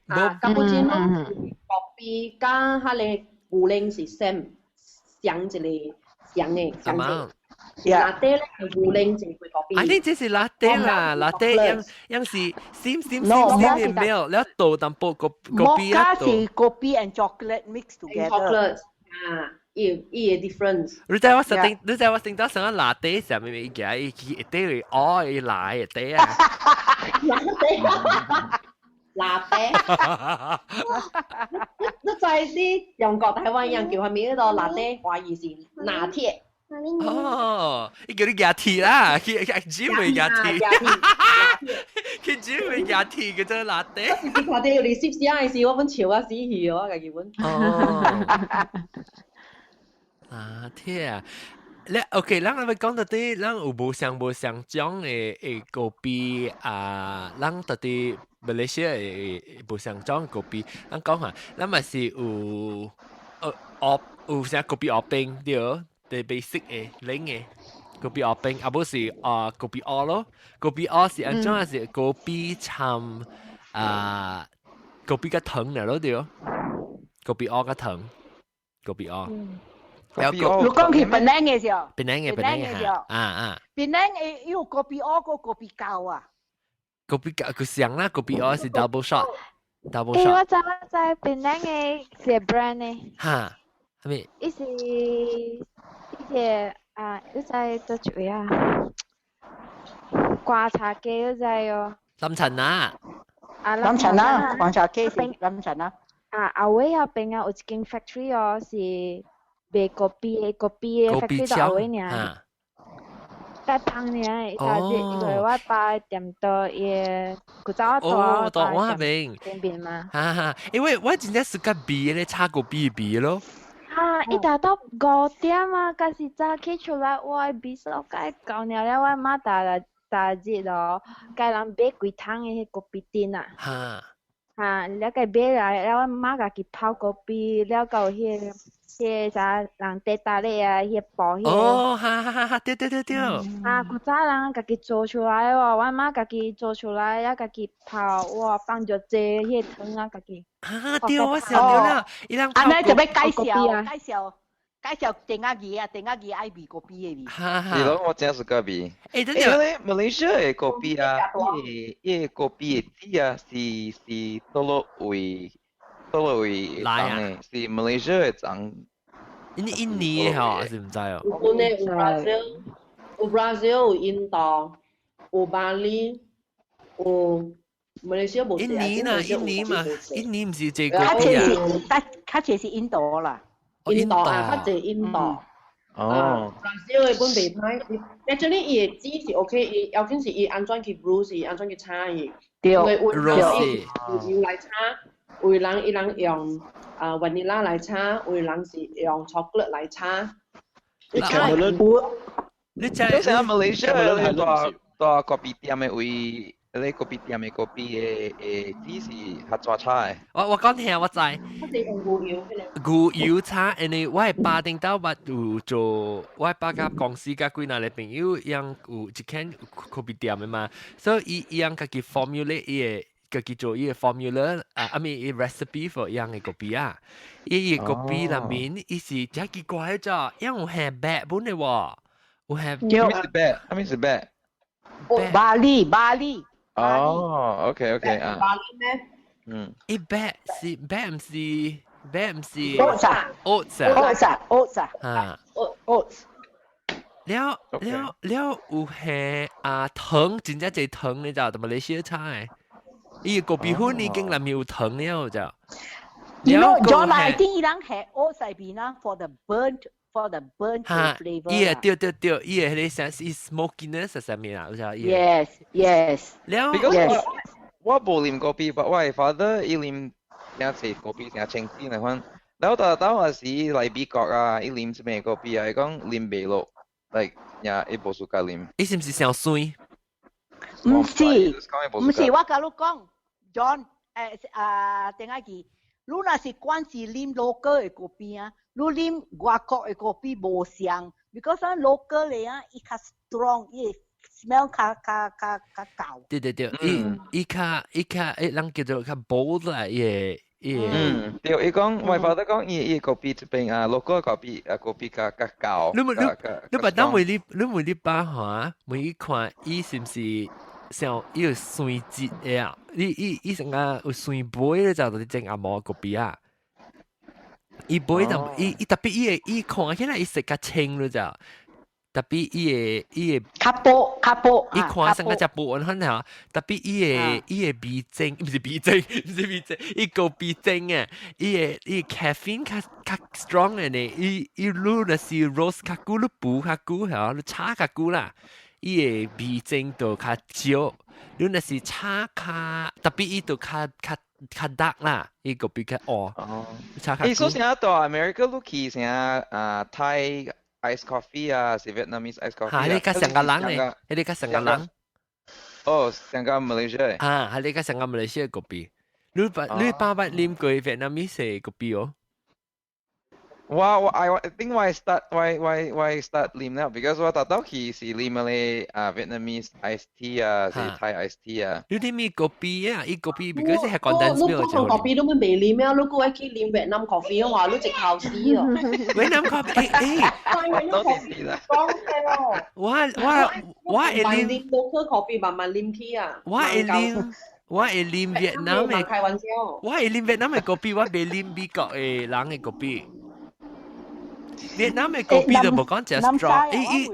啊，cappuccino 是咖啡加彼个牛奶是 same 相一個相的相的。latte 咧係牛奶濟過咖啡。啊，你這是 latte 啦，latte 樣樣是 steam steam steam steam milk，了倒淡薄個咖啡啊。摩卡是咖啡 and chocolate mix together。 chocolate 啊，伊伊 difference。你知我實定，你知我定到上個拿地上面物件，伊伊一地會哦，伊來一地啊。拿地，拿地。你知啲中國台灣人叫啥物嗰個拿地，華語是拿鐵。哦，伊叫你舉鐵啦，去去只會舉鐵，去只會舉鐵叫做拿地。我是看到有你攝寫的時，我本笑啊死去哦，家己本。哦。拿鐵啊！你 OK，咱來講到底，咱有無相無相種的的咖啡啊？咱到底馬來西亞的無相種咖啡，咱講下，咱嘛是有呃有啥咖啡烏冰對？the basic 的冷的咖啡烏冰，啊無是啊 kopi O 咯，kopi O 是按怎是咖啡摻啊咖啡佮糖爾咯對？kopi O 佮糖，kopi O。有個，你講起檳城嘅時候，檳城嘅檳城嘅啊啊，檳城嘅有 kopi O 個 kopi 膠啊， kopi 膠佢上啦，kopi O 是 double shot，double shot。欸，我知我知，檳城嘅是 brand 呢。哈，係咪？伊是伊是啊，你知佗一位啊？瓜茶雞你知哦？林晨啊。啊，林晨啊，瓜茶雞是林晨啊。啊，後尾啊邊啊有一間 factory 哦是。賣咖啡的，咖啡的 factory 到後尾爾，帶芳爾，伊家因為我爸店到伊古早我大我明邊邊嘛。哈哈，因為我真正是較味咧，炒咖啡味咯。啊！伊達到5點啊，敢是早起出來，我味素該夠了了，我媽逐逐日哦，共人買幾桶的彼咖啡店啊。哈。哈，了共買來，了我媽家己泡咖啡，了到彼個。彼個啥人佇搭咧啊，彼個布彼個。哦，哈哈哈哈，對對對對。啊，古早人家己做出來哦，我媽家己做出來，了家己泡，哇，放著濟彼個糖啊，家己。啊，對，我想到啦，伊人按呢就欲介紹介紹介紹電仔魚啊，電仔魚愛味咖啡的味。哈哈。是咯，我真是咖啡。欸，等陣咧，馬來西亞的咖啡啊，伊個咖啡的籽啊，是是佗落位？佗落位來啊？是馬來西亞的種。印印尼的吼，還是毋知哦？有本的有 Brazil，有 Brazil，有印度，有巴厘，有馬來西亞無。印尼啦，印尼嘛，印尼毋是這個較濟是，較濟是印度啦。印度啊，較濟印度。哦。 Brazil 的本袂歹，actually 伊的籽是 OK，伊要緊是伊按怎去 brew 是按怎去炒伊。對。因為有人用油來炒。有人伊人用啊雲呢拿來炒，有人是用 chocolate 來炒。你看你知？就是啊，馬來西亞大大咖啡店的位，你咖啡店的咖啡的的籽是較濟炒的。我我講聽我知。佢是用牛油牛油炒，因為我的爸頂頭捌有做，我的爸佮公司佮幾若個朋友，伊人有一間咖啡店的嘛，所以伊伊人家己 formulate 伊的。家己做伊個 formula 啊，啊咪伊 recipe for 伊樣的咖啡啊，伊個咖啡內面伊是真奇怪咋，因為有下白本的喎，有下。啥物是白？啥物是白？ Barley barley。哦，OK OK 啊。 Barley 咩？嗯。伊白是白毋是白毋是。 Oats 啊。 Oats 啊。 Oats 啊，oats 啊。啊。 Oats。了了了有下啊糖，真正濟糖你知道？馬來西亞炒的。伊個咖啡粉已經內面有糖了就。 You know, John, I think 伊人係 oats 入邊啦，for the burnt flavor。伊個對對對，伊個彼個啥是 smokiness 啥物啦，有啥？ Yes. 了，because 我無啉咖啡，我的 father 伊啉誠濟咖啡，誠清醒來款。然後到到時來美國啊，伊啉這邊咖啡啊，伊講啉袂落，like 也伊無 suka 啉。伊是毋是傷酸？毋是，毋是，我共你講，John，啊，點解記？你若是慣是啉 local 的咖啡啊，你啉外國的咖啡無相，because local 的啊，伊較 strong，伊 smell 較較較較厚。對對對，伊伊較伊較，誒，人叫做較 bold 啦，伊個伊個。嗯，對，伊講，我 father 講，伊伊咖啡這邊啊，local 咖啡啊，咖啡較較厚。你你你捌當每你你每你爸嚇，每伊看伊是毋是？像伊有酸質的啊，伊伊伊成個有酸杯咧，就就是整紅毛咖啡啊。伊杯就伊伊特別伊會伊看起來伊色較清咯咋，特別伊會伊會較薄較薄，伊看上個只薄很嚇，特別伊會伊會味精，毋是味精，毋是味精，伊個味精啊，伊會伊 caffeine 較較 strong 嘅呢，伊伊你若是 roast 較久，你煮較久嚇，你炒較久啦，伊會味精就較少，你若是炒較特別伊就較較較 dark 啦，伊個比較黑。哦，炒較欸，所以現在到 America 你去啥啊 Thai ice coffee 啊，是 Vietnamese ice coffee 嚇，你較上個人咧，你較上個人。哦，上個 Malaysia。啊，係你較上個馬來西亞嗰邊。你捌你捌捌啉過 Vietnamese 嗰邊哦？我我 I think why start why why why start 啉了？Because 我頭頭去是啉嗰個啊 Vietnamese ice tea 啊，是 Thai ice tea 啊。你啉咩咖啡啊？伊咖啡，because 係 condensed 你 milk 講咖啡都未啉啊？如果愛去啉越南咖啡嘅話，你直頭死咯。越南咖啡，欸，多啲啦。講嘅咯。我我我會啉 local coffee 慢慢啉起啊。我會啉。我會啉越南嘅，開玩笑。我會啉越南嘅咖啡，我袂啉美國嘅人嘅咖啡。越南嘅咖啡就無講真 strong，伊伊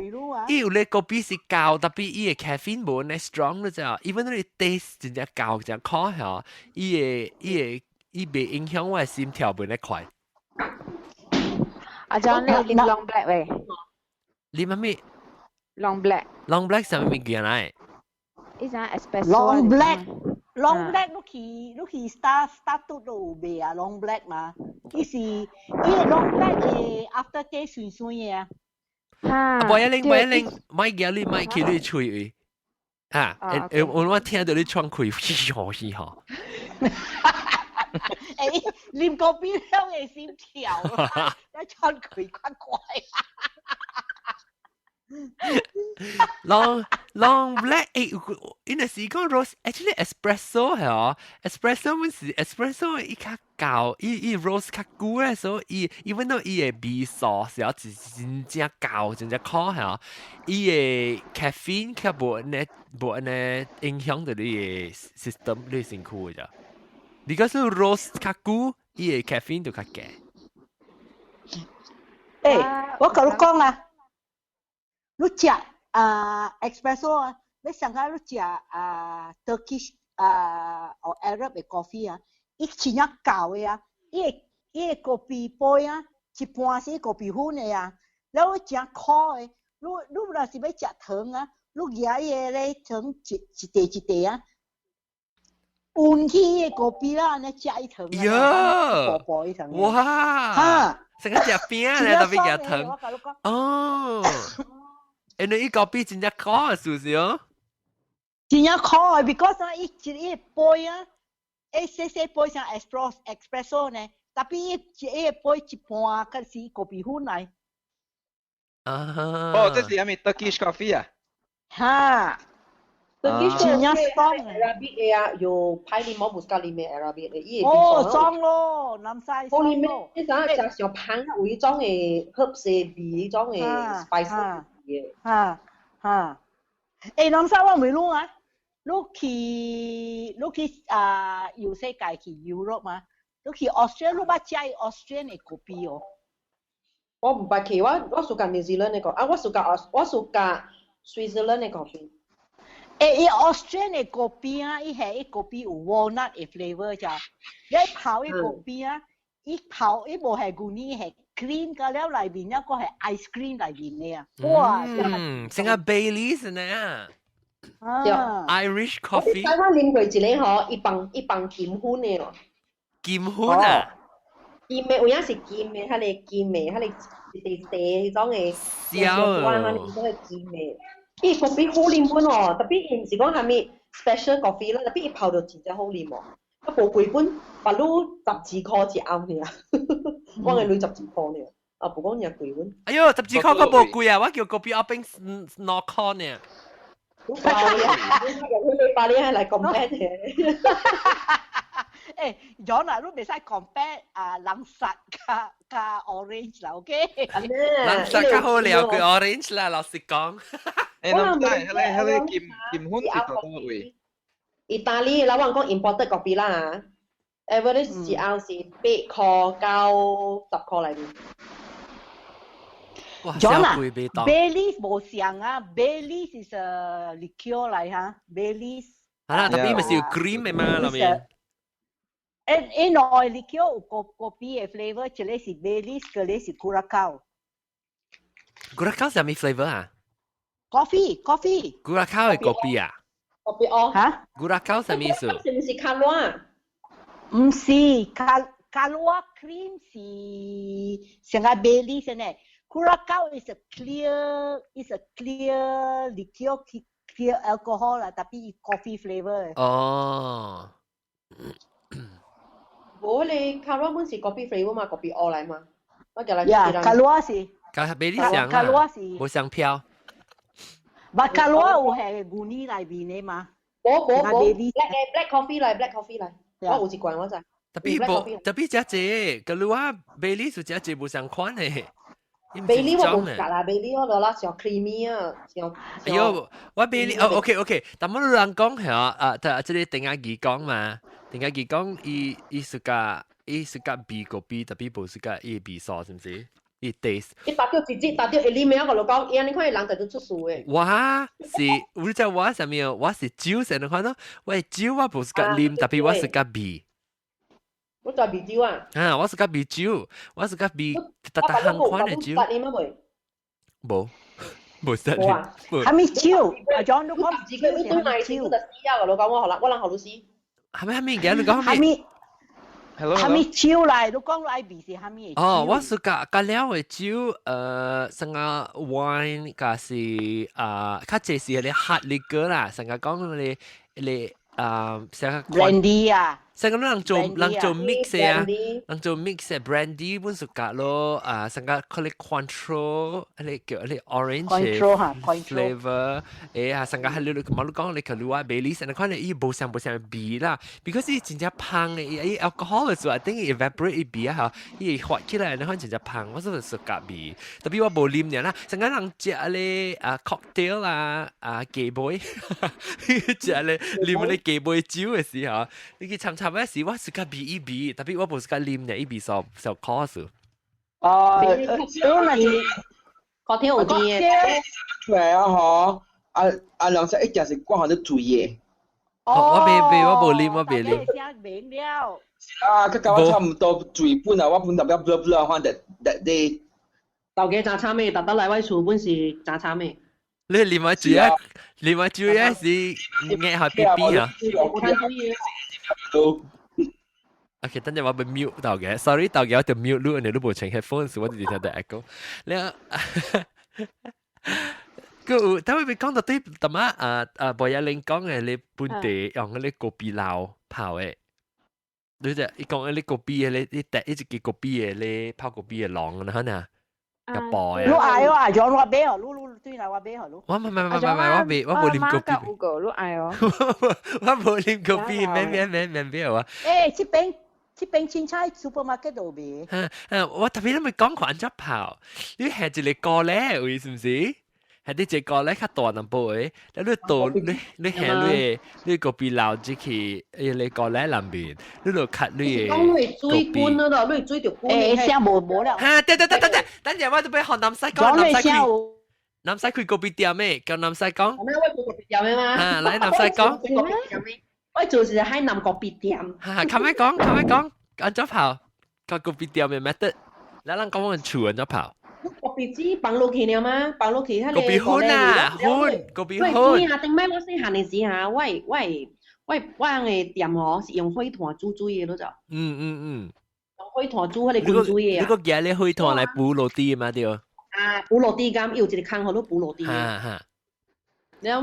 伊有咧咖啡是厚，特別伊嘅 caffeine 無呢 strong 咯咋，even 你 taste 真正厚真苦嚇，伊會伊會伊袂影響我嘅心跳袂咧快。阿張你啉 long black 未？啉乜咩？Long black。 Long black 啥物物件來？伊啥 espresso。 Long black。Long black 你去你去 Star Star 都有賣啊，Long black 嘛，伊是伊個 long black 嘅 after taste 酸酸嘅啊。哈。無一拎，無一拎，莫叫你莫去你喙位。嚇！誒我我聽到你喘氣，嘻嘻嘻吼。欸，啉咖啡了會心跳，一喘氣較快。 Long long black 欸，伊若是講 roast actually espresso 係哦，espresso 阮是 espresso 伊較厚，伊伊 roast 較久咧，所以伊 even though 伊的味素是哦，是真正厚，真正苦係哦，伊的 caffeine 較無按呢無按呢影響到你的 system 你的身軀的咋。你講是 roast 較久，伊的 caffeine 就較低。欸，我共你講啊。你食啊 espresso 啊，你上下你食啊 Turkish 啊或 Arab 的 coffee 啊，伊真正厚的啊，伊個伊個咖啡杯啊，一半是咖啡粉的啊，了你誠苦的，你你若是欲食糖啊，你舉伊個咧糖一一塊一塊啊，勻去伊個咖啡啦，按呢食伊糖啊，薄薄伊糖。哇！哈，成個食餅咧，特別食糖。哦。因為伊咖啡真正苦啊，是不是哦？真正苦啊，because 啊，伊一個杯啊，伊細細杯像 espresso espresso 呢，特別伊一個杯一半，可是咖啡粉來。啊！哦，這是啥物 Turkish coffee 啊？哈。 Turkish 真正爽 Arabic 的啊，有派啉冇唔啉的 Arabic 的，伊會哦，爽咯，南西好啉的，你知影食上香啊，有彼種的 herbs 的味，彼種的 spice 味的。哈哈，欸，南西我問你啊，你去你去啊，遊世界去 Europe 嘛？你去 Australia，你捌食 Australian 的咖啡哦？我毋捌去，我我 suka New Zealand 的咖，啊，我 suka 我 suka Switzerland 的咖啡。欸，伊 Australian 的咖啡啊，伊係伊咖啡有 walnut 的 flavour 咋？你泡伊咖啡啊，伊泡伊無係牛奶，係 cream 加了內面一個係 ice cream 內面的啊！哇！嗯，成個 Baileys 呢啊，Irish coffee。台灣啉過一個吼，一放一放金粉的哦。金粉啊？金的有影是金的，彼個金的，彼個一塊塊彼種的。痟。彼種的金的。伊咖啡好啉本哦，特別伊毋是講啥物 special coffee 啦，特別伊泡到真正好啉哦。啊，無貴本，別攏12箍一甕爾，我的鐳12箍爾，啊，無講爾貴本。哎喲，12箍閣無貴啊！我叫咖啡一冰2箍呢。你把你來 compare 嘅。欸，John 啊，你袂使 compare 啊，人殺加加 orange 啦，OK？人殺較好料過 orange 啦，老實講。欸，侬知，彼個彼個金金粉是佗佗位？意大利，老闆講 imported coffee 啦。Average 是後是8塊到10塊內面。哇， John 啊小貴袂當。，Baileys 無像啊，Baileys is a liqueur 來哈，Baileys。係啦，特別咪是有 cream 的嘛，裏面。誒誒，內 liqueur 有個個別的 flavour，一個是 Baileys，一個是 Curacao。 Curacao 是啥物 flavour 啊 Coffee，coffee。？Curacao 係咖啡啊咖啡哦。嚇？？Curacao 啥物意思？是毋是 Kahlua？毋是，Kahlua cream 是像個 Baileys 呢。Curacao is a clear liqueur, clear alcohol 啦，tapi coffee flavour。哦。無你 Kahlua 本是咖啡 flavour 嘛，咖啡烏來嘛。我叫來呀，Kahlua 是。加 Baileys 像啊， Kahlua 是。無相飄。但 Kahlua 有係牛奶內面的嘛？無無無，black coffee 來，black coffee 來，我有一罐我知。 Tapi 無，tapi 這隻，Kahlua Baileys 有這隻無相款的。 Baileys 我無食啦，Baileys 我落啦上 creamy 啊，上。哎喲，我 Baileys 哦，OK OK，但我人講係啊，啊，這個丁阿儀講嘛，丁阿儀講伊伊 suka 伊 suka 味咖啡，tapi 無 suka 伊味素，是毋是？伊 taste。伊達到一支，達到一厘米，我就講，伊按呢看伊人就都出事的。我是，有只我啥物？我是酒，成日看到，我酒我無 suka 啉，tapi 我 suka 味。我就味酒啊！啊，我 suka 味酒，我 suka 味逐逐項款的酒。無，無識啉。啥物酒？阿 John 你講自己你對賣酒就死啊！我講我予人，我人予你死。啥物啥物嘅？你講啥物？ Hello，啥物酒來？你講愛味是啥物？哦，我 suka 加了的酒，成個 wine，加是啊，較濟是迄個 hard liquor 啦，成個講你你啊，成個 brandy 啊。成個人做 mix 啊，人做 mix 嘅 brandy 本 suka 咯，啊，成個佢哋 Cointreau，迄個叫迄個 orange flavor，誒啊，成個係你你冇你講你 Kahlua Baileys，你看你伊無相無相味啦，because 伊真正芳的，伊 alcohol 嘅時候，等於 evaporate 伊味啊，嚇，伊會發起來，你看真正芳，我是 suka 味，tapi 我無啉爾啦，成個人食咧啊 cocktail 啦，啊雞尾，食咧啉咧雞尾酒的時候，你去參參嗰時我 suka 味伊味，tapi 我無 suka 啉呢，伊味受受苦數。哦，你那是確天有啲嘅。出來啊！嗬，啊啊，兩隻一定是掛喺度醉的。哦，我未未，我無啉，我未啉。明了。啊，佢甲我差唔多醉本啊，我本特別 blur blur 反正 that day。豆家真慘的，逐逐來我厝本是真慘的。你啉完酒啊？啉完酒啊是壓下 B B 啊？OK，等陣我被 mute 到嘅，sorry 到嘅，我就 mute 你，你都無穿 headphone，我就聽到 echo。你個有，等會講到對，淡仔啊啊，無一玲講嘅，你本地用嗰啲咖啡豆泡的，你就伊講嗰啲咖啡嘅，你你第一隻咖啡嘅，你泡咖啡嘅籠，你可能個包你愛哦，阿 John 我買哦，你你對來我買予你。我唔唔唔唔唔，我未我無啉咖啡。有個你愛哦。我無啉咖啡，免免免免買啊！誒，這邊這邊凊彩 supermarket 都賣。我特別你咪講款只泡，你係一個鍋咧，有意思唔是？係你這個咧較大淡薄的，你倒你你下你你咖啡漏入去，你鍋咧內面，你就較你講你水滾了咯，你水就滾。誒，聲無無了。嚇！對對對對對，等陣我就欲予南西講，南西開，南西開咖啡店的，叫南西講。我開咖啡店的嘛。啊，來南西講。我做是海南咖啡店。哈，較咩講？較咩講？按怎泡？個咖啡店的 method，咱人講我厝按怎泡？咖啡紙放落去了嗎？放落去，咖啡粉啊，粉，咖啡粉。對，啊，頂擺我細漢的時哈，我我我我的店吼是用火炭煮水的，你知？用火炭煮彼個滾水的啊。你個夾咧火炭來補落地嘛對？啊，補落地咁，有一個空予你補落地。哈哈。了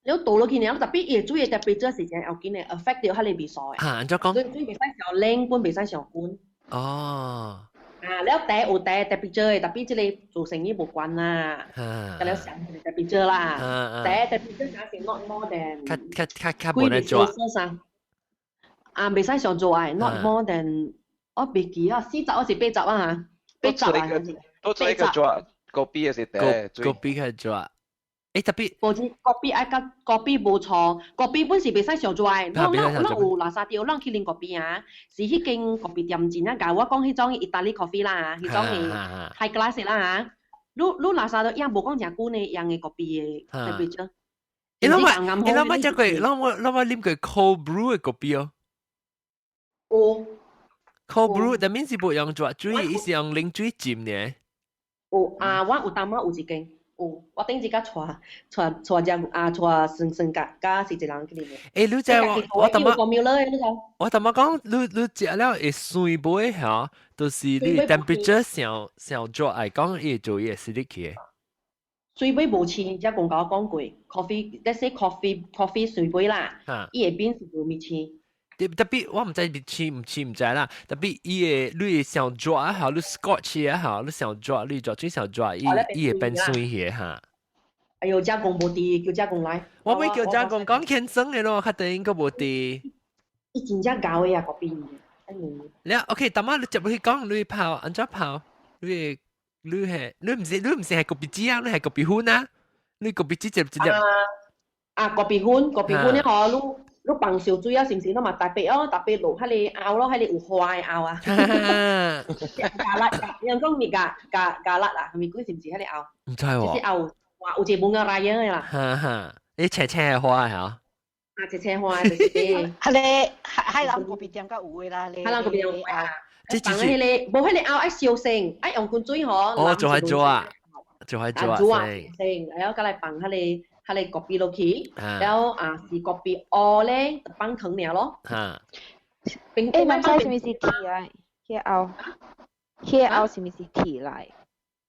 了倒落去了，特別伊的水的特別這時間要緊的，affect 到彼個味素的。哈，按怎講？水袂使傷冷，本袂使傷滾。哦。啊，了茶有茶特別做的，特別這個做生意無關啦。甲了上特別做啦。茶特別做假是 not more than。較較較較無咧做。啊，袂使上做愛，not more than 我袂記啊，40還是80啊？80啊。都做一個做咖啡還是茶？咖啡較做。欸，特別無錢咖啡愛佮咖啡無錯，咖啡本是袂使上熱，咱咱咱有垃圾著，咱去啉咖啡啊，是彼間咖啡店真正共我講彼種意大利咖啡啦，彼種的 high class 啦啊，你垃圾著也無講誠久呢，用的咖啡的 temperature。欸，咱嘛，欸，咱嘛食過，咱嘛啉過 cold brew 的咖啡哦。有。 cold brew，但面是無用熱水，伊是用冷水浸呢。有啊，我有當仔有一間。有，我頂一個帶帶帶只啊帶酸酸甲佮是一人去啉的。欸，你知我淡仔，我淡仔講，你食了會酸袂嚇？就是你 temperature 上上熱，來講伊會做伊會 acidic 去。水尾無沁，才講共我講過，coffee，let's say coffee 水尾啦，伊會變是無蜜沁。特別我毋知蜜沁毋沁毋知啦，特別伊會你會上熱啊，吼，你 scorch 啊，吼，你上熱，你熱水上熱，伊會變酸去哈。哎喲，遮公無佇，叫遮公來。我欲叫遮公講輕鬆的咯，較等應閣無佇。伊真正𠢕的啊，咖啡。了，OK，淡仔你接落去講，你泡按怎泡？你係你毋是係咖啡機啊？你係咖啡粉啊？你咖啡機接一粒。啊，咖啡粉，咖啡粉咧吼，你放燒水啊，是毋是？你嘛特別哦，特別落彼个喉咯，彼个有花的喉啊。加辣，人講咪加加加辣啊，係咪？佢是毋是彼个喉？毋知喎。就是喉，哇，有一個bunga raya 的啦。哈哈，你青青的花嚇。啊，青青花就是。彼个海南咖啡店較有的啦，海南咖啡店有啊。放彼个，無彼个喉愛燒先，愛用滾水吼。哦，就係做啊，就係做啊，煮啊，先，然後再來放彼個彼個咖啡落去，然後啊是咖啡烏咧，放糖爾咯。哈。欸，毋知是毋是鐵來？彼個喉，彼個喉是毋是鐵來？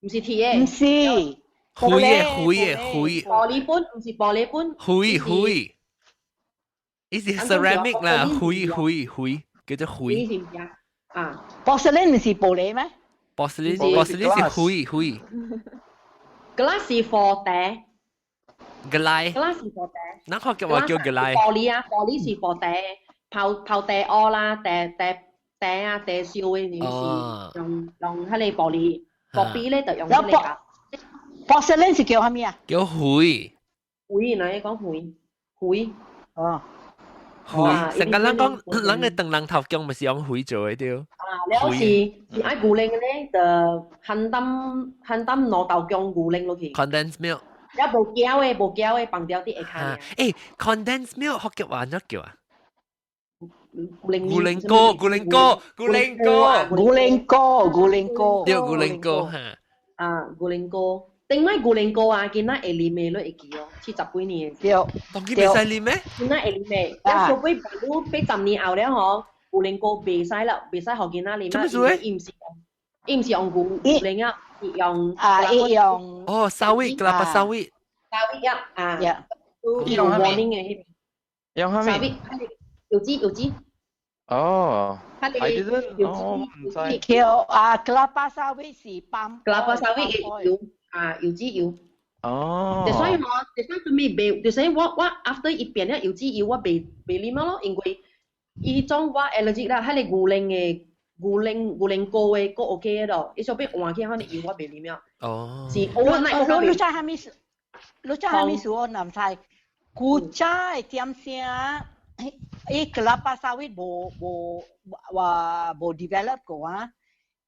毋是鐵的。毋是。灰的灰的灰。玻璃本，毋是玻璃本。灰灰。伊是 ceramic 啦，灰灰灰，叫做灰。是毋是啊？啊。 porcelain 毋是玻璃咩？porcelain porcelain 是灰灰。 glass 是 for 茶。 gerai。 glass 是 for 茶。咱看叫我叫 gerai。玻璃啊，玻璃是 for 茶，泡泡茶烏啦，茶茶茶啊，茶燒的，是用用彼個玻璃，咖啡咧就用彼個。 porcelain 是叫啥物啊？叫灰。灰，哪個講灰？灰。哦。灰，成個人講，人嘅燈籠頭姜咪是用灰做的對。啊，了是是愛牛奶的咧，就鹹淡鹹淡兩豆漿牛奶落去。 Condensed milk。了無膠的，無膠的放掉佇下跤。欸，condensed milk 福建話按怎叫啊？牛奶膏，牛奶膏，牛奶膏，牛奶膏，牛奶膏。對，牛奶膏哈。啊，牛奶膏。頂擺牛奶膏啊，囡仔會啉的，你會記哦，70幾年。對。當今袂使啉咩？囡仔會啉的，了後尾你80年後了吼，牛奶膏袂使了，袂使予囡仔啉啊。做咩伊毋是伊毋是用牛奶啊，是用啊，伊用哦，sawit，kelapa sawit。 sawit 啊，啊，用 warning 的彼用啥物？ sawit，柚子柚子。哦，I didn't，哦，毋知。叫啊，kelapa sawit 是 palm。 kelapa sawit 的油啊，柚子油。哦。就所以吼，就所以做咩袂？就所以我 after 伊變了柚子油，我袂袂啉咯，因為伊種我 allergic 啦，彼个牛奶的牛奶牛奶膏的閣 OK 的咯，伊小變換去彼個油我袂啉了。哦。是 overnight。你知啥物事？你知啥物事我毋知。古早的點聲，伊 kelapa sawit 無無話無 develop 過啊。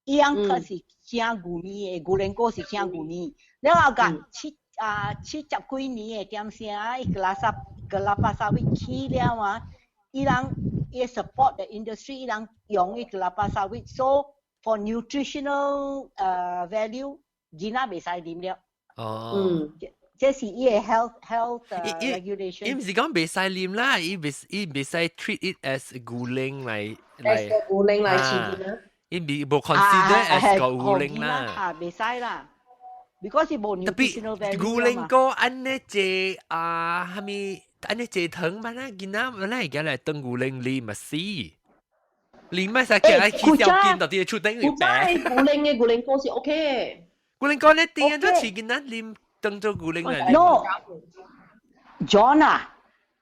伊樣可是正牛奶的，牛奶膏是正牛奶。了後個70幾年的點聲，伊 kelapa sawit 起了啊，伊人伊 support the industry，伊人用伊 kelapa sawit，so for nutritional value，囡仔袂使啉了。哦。這是伊的 health regulation。伊毋是講袂使啉啦，伊袂使 treat it as 牛奶來來。牛奶來飼囡仔。伊未無 consider as 個牛奶啦。啊，袂使啦。because 是無 nutritional value 牛奶膏按呢濟啊，啥物按呢濟糖嘛啦，囡仔本來會來當牛奶啉嘛死。啉咪使叫來起小筋到底出頂古早的牛奶的牛奶膏是 OK。牛奶膏咧，點樣做飼囡仔啉當做牛奶來啉 No，John 啊，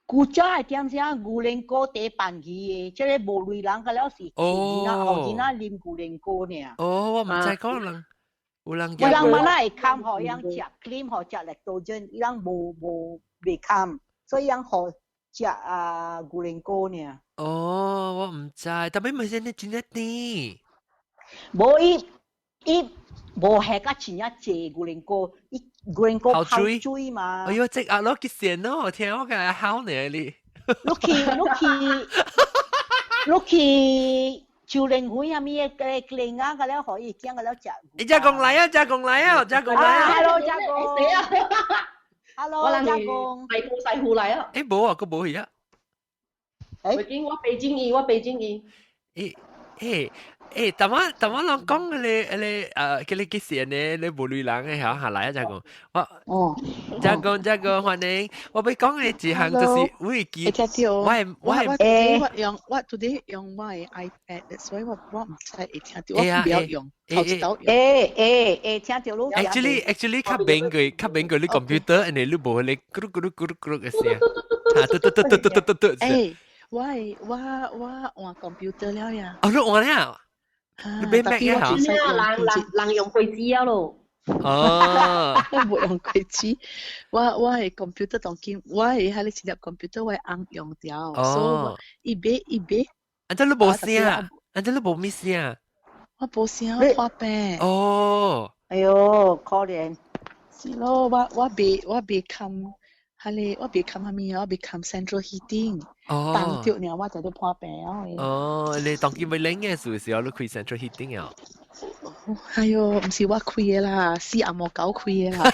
古早的點聲牛奶膏第辦去的，這个無鐳人個了是囡仔，予囡仔啉牛奶膏爾。哦，我毋知講人。有人有人嘛那會堪予人食 cream 予食 lactogen，伊人無無袂堪，所以人予食啊牛奶膏爾。哦，我毋知，但係咪先你真正甜。無伊伊無下甲真正濟牛奶膏，伊牛奶膏泡水嘛。哎喲，這阿攞幾鮮咯，聽我講好呢你。你去你去你去。就連會啊，咪個個啊，個了可以講個了食。你家公來啊，家公來啊，家公來啊。 Hello，家公。死啊！Hello，家公。細褲細褲來啊！誒，無啊，閣無去啊。北京我北京伊，我北京伊。誒誒誒，淡仔淡仔人講嗰個嗰個叫你幾時呢？你無類人嘅嚇，下來啊，家公。我哦，家公家公歡迎。我欲講的一項就是我記，我我我我用我 today 用我的 iPad，所以我我毋知會聽著，我毋曉用，頭一道用。欸欸欸，聽著你。 Actually 較免過較免過你 computer，因為你無彼個咕嚕咕嚕咕嚕咕嚕的聲。嚇，嘟嘟嘟嘟嘟嘟嘟嘟。欸，我我我換 computer 了呀。哦，你換了？你買 Mac 呀？人人人用開機了咯。哦，我無用開機，我我的 computer 當今，我的彼個一粒 computer 我的翁用掉，所以伊買伊買。啊，這你無聲，啊，這你無咩聲？我無聲，我破病。哦，哎喲，可憐。是咯，我我袂我袂堪，彼個我袂堪啥物啊，我袂堪 central heating。哦。凍著爾，我就咧破病啊。哦，你當今欲冷的時候，你開 central heating 啊？哎喲，毋是我開的啦，是阿毛狗開的啦。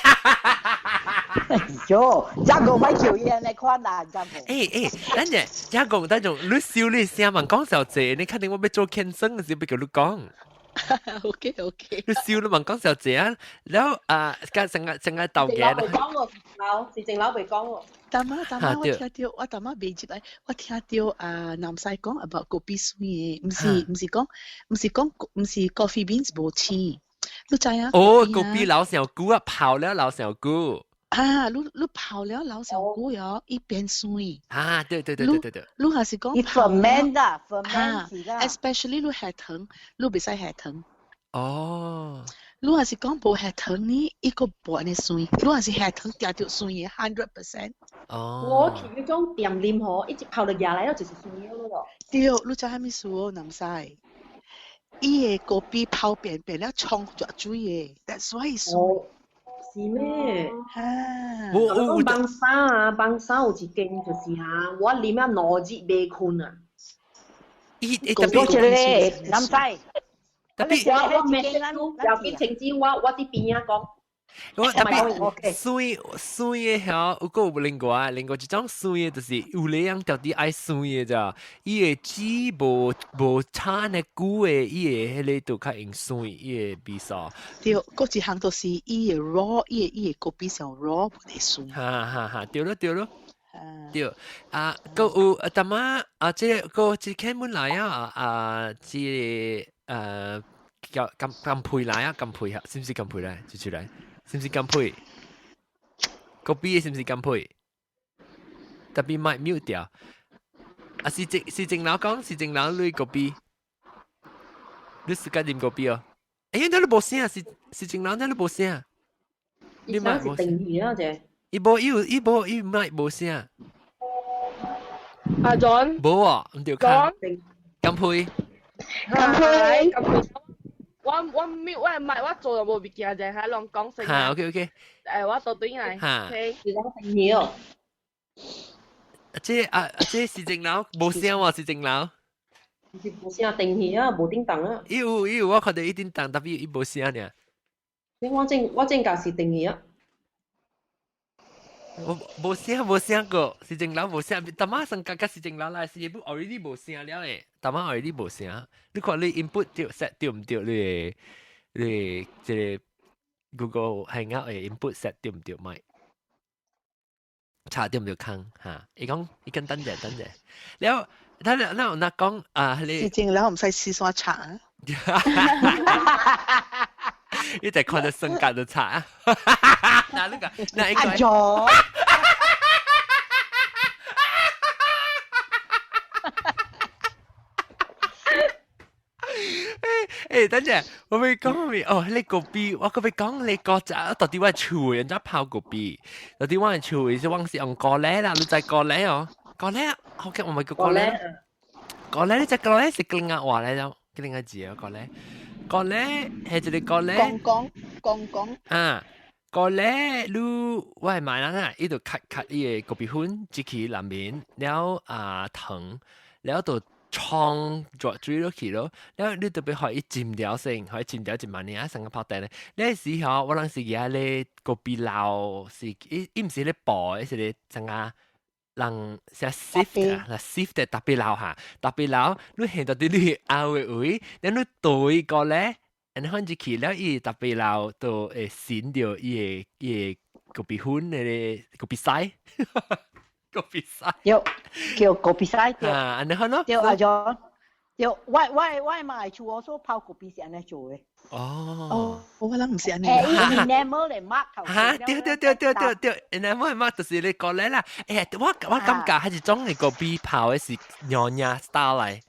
哎喲，這個莫叫伊按呢款啦，這個。欸欸，等陣，這個等陣，你笑你聲問講小姐，你確定我欲做健身的時欲叫你講。 OK OK。你笑你問講小姐啊，然後啊，甲成個成個鬥嘅。袂講喎，樓是正樓袂講喎。淡仔淡仔，我聽著，我淡仔袂入來，我聽著啊，南西講 about 咖啡酸的，毋是毋是講，毋是講，毋是 coffee beans 無青，你知影？哦，咖啡老上久啊，泡了老上久。啊，你你泡了老上久喲，伊變酸。啊，對對對對對對。你若是講伊 ferment 啦，ferment 啦。 Especially 你下糖，你袂使下糖。哦。你若是講無下糖呢，伊閣無按呢酸。你若是下糖，定著酸的，100%。哦。我去彼種店啉吼，一直泡落牙來了就是酸的咯。對，你知啥物事哦？南西，伊的咖啡泡變變了沖熱水的，that's why 酸。是咩？啊！我我講枋山啊，枋山有一間就是啊，我啉啊兩日袂睏啊。伊伊特別一個南西，特別我我沒要緊清子，我我佇邊仔講。我特別酸酸的遐，有閣有另外另外一種酸的，就是有個人到底愛酸的咋？伊的籽無無差呢久的，伊的彼個就較用酸，伊的味素。對，閣一項就是伊的 raw，伊的伊的咖啡上 raw 無得酸。哈哈哈，對咯對咯。對啊，閣有啊，淡仔啊，這個這開門來啊啊，這個叫金金佩來啊，金佩啊，是毋是金佩來？出出來。是毋是金配？咖啡是毋是金配？特別麥 mute 掉。啊，是正是正老講，是正老你咖啡，你是間啉咖啡哦？哎，你無聲，是是正老，你無聲。你麥無聲。定啊，這。伊無伊有伊無伊麥無聲。阿 John。無啊，毋對。 John。金配。金配。金配。我我 mute 我麥我做就無物件，淨係攏講聲。嚇，OK OK。誒，我倒轉來。嚇。 OK。是講定義哦。這啊，這是正樓，無聲喎，是正樓。是無聲定義啊，無叮當啊。伊有伊有，我看著伊叮當，但伊伊無聲爾。我正我正甲是定義啊。無無聲無聲過，是正樓無聲。淡仔上加加是正樓來，是不 already 無聲了誒。淡仔 already 無聲。你看你 input 對 set 對毋對？你你這個 Google Hangout 的 input set 對毋對？咪查對毋對空嚇？伊講伊講等者等者，了他那那講啊，你是正樓毋使試煞查啊。你就看到性格就查啊！嗱呢個嗱阿咗。欸，等陣，我欲講咩？哦，你咖啡，我閣欲講你個就到底我厝人家泡咖啡，到底我厝是往是用咖喱啦，你知咖喱哦？咖喱，好嘅，我咪叫咖喱。咖喱，你知咖喱是另外話咧，就另外字啊，咖喱。咖喱係一個咖喱。講講講講。啊，咖喱你我係買啦，伊就 cut cut 伊個咖啡粉入去內面，了啊糖，了就沖咗水落去咯，了你特別可以浸掉先，可以浸掉一萬年啊，成個泡蛋咧。那時候我當時記咧咖啡撈是伊伊毋是咧薄，是咧成個人寫 sift 啊，嗱 sift 的特別撈下，特別撈，你現到啲你拗嘅位，然後你對個咧，然後入去了，伊特別撈就會滲掉伊個伊個咖啡粉的咖啡屎，咖啡屎。對，叫咖啡屎對。啊，按呢款咯。對阿 John，對，我我媽厝我所泡咖啡是按呢做的。哦。哦，我諗毋是按呢。欸，伊 enamel 來抹頭。嚇！對對對對對對，enamel 抹就是你過來啦。欸，我感覺係一種嘅咖啡泡的是娘惹 style 來。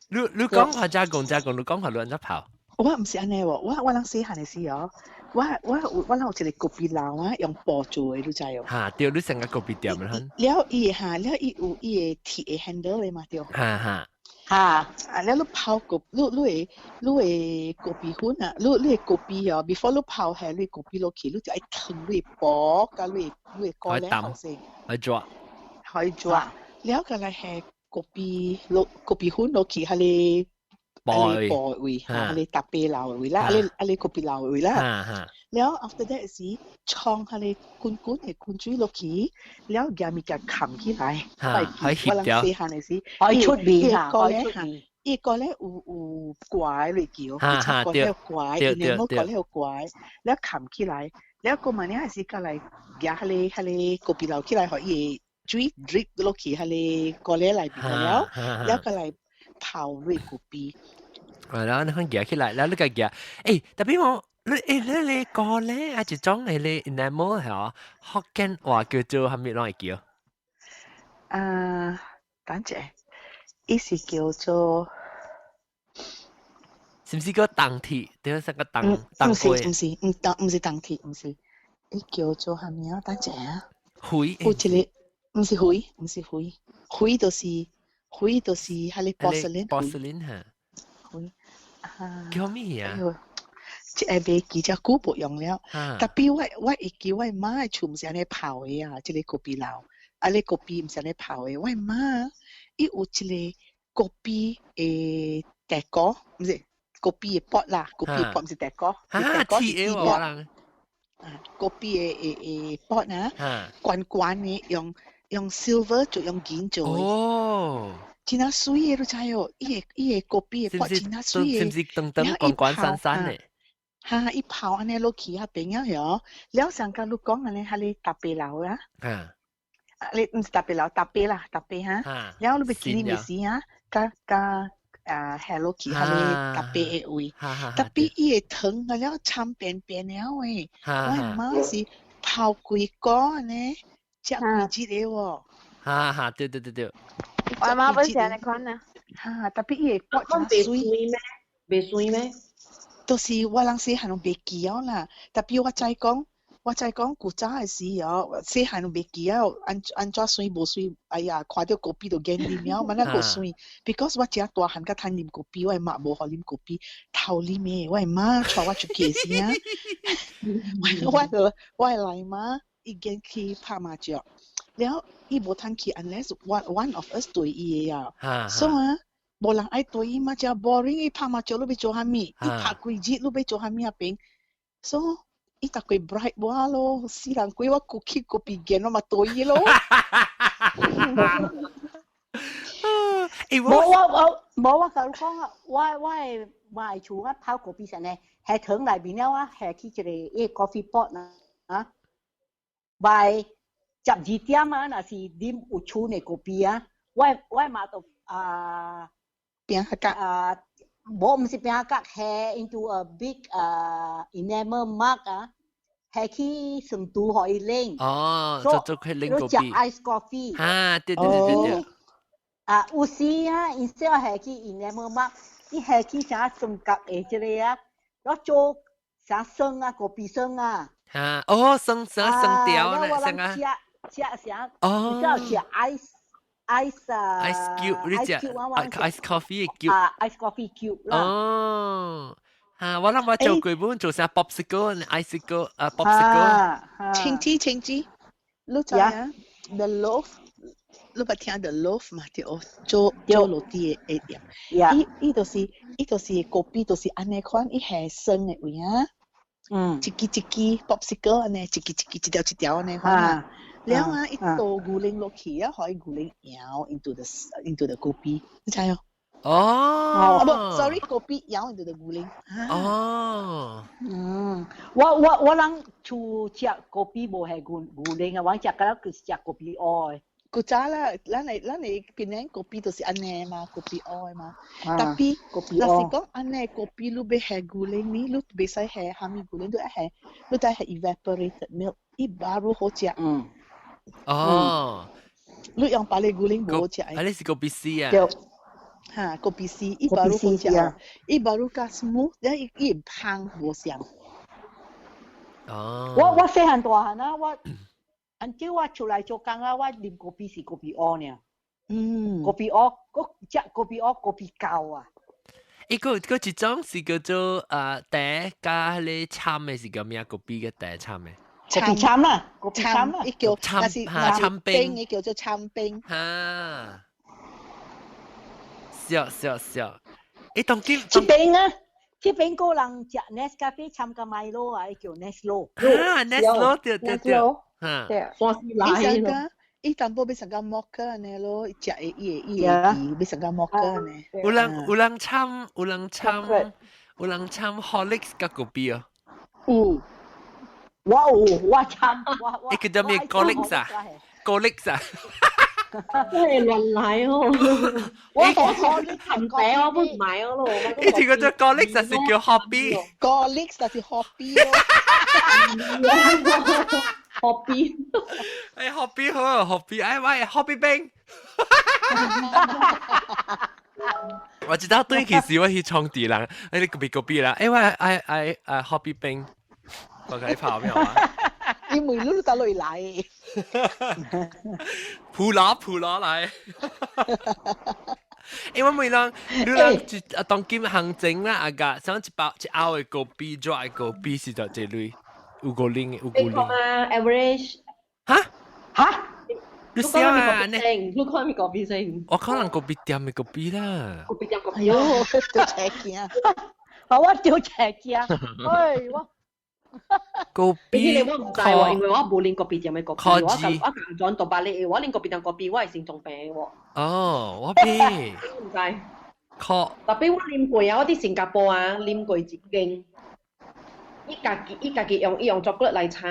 你講話加工加工，你講話亂咗泡。我毋是按呢喎，我人細漢的時候，我人有一個咖啡爐啊，用布做的，你知哦？嚇，對，你成個咖啡店啦。了伊嚇，了伊有伊個鐵的 handle 的嘛，對。哈哈。嚇！啊，了你泡咖，你會咖啡粉啊，你會咖啡哦，before 你泡下你咖啡落去，你就愛燙你薄，佮你咖喱好先。可以抓。可以抓，了個來下咖啡落咖啡粉落去，彼個。彼個薄位，彼個特別流位啦，彼個咖啡流位啦。了 after that 是沖彼個滾滾的滾水落去，了夾物件冚起來。可以我人細漢的時，可以出味嚇，可以出味。伊個咧有怪來叫，個咧有怪，伊兩個咧有怪，了冚起來，了過萬年是過來夾彼個咖啡流起來，予伊水 drip 落去，彼個咖喱內面了，了過來泡你咖啡。係啦，你看夾起來，然後你個夾，欸，特別我，你欸你個咧，啊一種係你 enamel 係福建話叫做啥物攏會叫？啊，等者，伊是叫做，是毋是叫銅鐵？對，是個銅銅毋是毋是，毋銅毋是銅鐵，毋是，伊叫做啥物啊？等者啊，灰，有一個，毋是灰，毋是灰，灰就是灰就是彼個 porcelain。 porcelain 嚇。灰啊！叫咩啊？這個袂記遮久無用了。特別我會記我媽的厝毋是按呢泡的啊，這個咖啡樓，啊，咧咖啡毋是按呢泡的。我媽伊有一個咖啡的茶壺，毋是咖啡的 pot 啦，咖啡 pot 毋是茶壺，茶壺是 tea pot。啊，咖啡的 pot 啊，懸懸的，用 silver 做，用銀做的。哦。真啊媠的，你知哦？伊個咖啡的 pot 真啊媠的，是毋是長長懸懸散散的？哈！伊泡按呢落去彼邊啊喲，了上甲你講按呢，彼個搭白樓啊，啊，你毋是搭白樓，搭白啦，搭白哈。了你欲記你物時啊，佮佮啊下落去彼個搭白的位，特別伊的糖啊了摻邊邊了的，我媽是泡幾個按呢，食幾日的喎。哈哈，對對對對。我媽不是按呢款啊。哈，特別伊的骨真媠咩？袂媠咩？就是我人細漢攏袂記了啦，特別我知講，我知講古早的時哦，細漢攏袂記了，按怎媠無媠，哎呀，看著咖啡就驚啉了，嘛那個媠，because 我遮大漢才通啉咖啡，我的媽無予啉咖啡，偷啉的，我的媽帶我出去時啊，我的來媽已經去拍麻將，了伊無通去，unless one of us 綴伊的啊，所以啊。無人愛綴伊嘛，真 boring。伊拍麻將你欲做啥物？伊拍幾日你欲做啥物啊邊？所以伊逐過 bribe 我咯，死人鬼我過去咖啡店我嘛綴伊咯。無我無我共你講啊，我的媽的厝我泡咖啡時呢，下糖內面了啊，下去一個伊個 coffee pot 啊，by 12點啊，若是啉有厝的咖啡啊，我媽就啊。餅較啊，無毋是餅角，下 into a big 啊 enamel mug 啊，下去成都予伊冷。哦，做做佢冷咖啡。食 ice coffee。啊，對對對對對。啊，有時啊，instead 下去 enamel mug，伊下去啥酸角的這個啊，我做啥酸啊，咖啡酸啊。嚇，哦，酸酸酸掉咧，酸啊。食食啥？哦。你知道食 ice 啊？ice cube，你食 ice coffee 嘅 cube。啊，ice coffee cube 啦。哦。嚇，我諗我做過本做啥 popsicle、icicle 啊 popsicle。青子青子，你知啊？The Loaf，你捌聽 The Loaf 嘛？對，做做落地的店。伊就是咖啡，就是按呢款，伊係酸的位啊。一支一支 popsicle 按呢，一支一支一條一條按呢款啊。了啊，伊倒牛奶落去啊，予伊牛奶搖 into the 咖啡，你知哦？哦，啊不，sorry，咖啡搖 into the 牛奶。哦，我人厝食咖啡無係牛奶啊，我食個就是食咖啡烏的。古早啦，咱的檳城咖啡都是按呢嘛，咖啡烏的嘛。Tapi，若是講按呢咖啡，你欲下牛奶呢，你袂使下蝦米牛奶，你愛下，你愛下 evaporated milk，伊 baru 好食。你用別个牛奶無好食。啊，你是咖啡 C 啊？哈，咖啡 C，伊 baru 好食，伊 baru 較 smooth，伊香無相。我細漢大漢啊，我。按照我出來做工啊，我啉咖啡是咖啡烏呢。咖啡烏，我食咖啡烏，咖啡膠啊。一個個一種是叫做啊茶加迄個摻的，是叫咩咖啡嘅茶摻的？咖啡摻啦，咖啡摻啦，伊叫摻哈摻冰，伊叫做摻冰。哈，笑笑笑，欸，當今這邊啊，這邊個人食 Nescafe 摻個 Milo 啊，伊叫 Neslo。啊，Neslo 對對對。對，山西來咯。伊淡薄欲成個摩卡按呢咯，食的伊的伊欲成個摩卡按呢。有人摻 Horlicks 佮咖啡哦。有，我有我摻我。伊叫做咩？Horlicks 啊，Horlicks 啊。真係亂來哦！我我你尋茶我不買咯。以前嗰隻 Horlicks 就是叫 Hobby。 Horlicks 就是 Hobby 咯。 Hobby。哎，Hobby 好，Hobby，哎喂，Hobby 冰。我知道對其實我去創地人，哎你咖啡咖啡啦，哎我愛愛愛 Hobby 冰，我給你跑沒有啊？因為你打落來，普羅普羅來。因為每人你人啊當今行情啦，阿個想一包一甌的咖啡，做的咖啡是就這類，有個零有個零。啊，average。哈？哈？你想啊？你你看咪咖啡先？我可能咖啡店的咖啡啦。咖啡店咖啡。哎喲，著邪鏡。我著邪鏡。哎我。咖啡。我毋知喎，因為我無啉咖啡店的咖啡，我共轉到巴黎，我啉咖啡店咖啡，我會心臟病喎。哦，我知。毋知。 Tapi 我啉過啊，我佇新加坡啊，啉過一間，伊家己伊用 chocolate 來炒，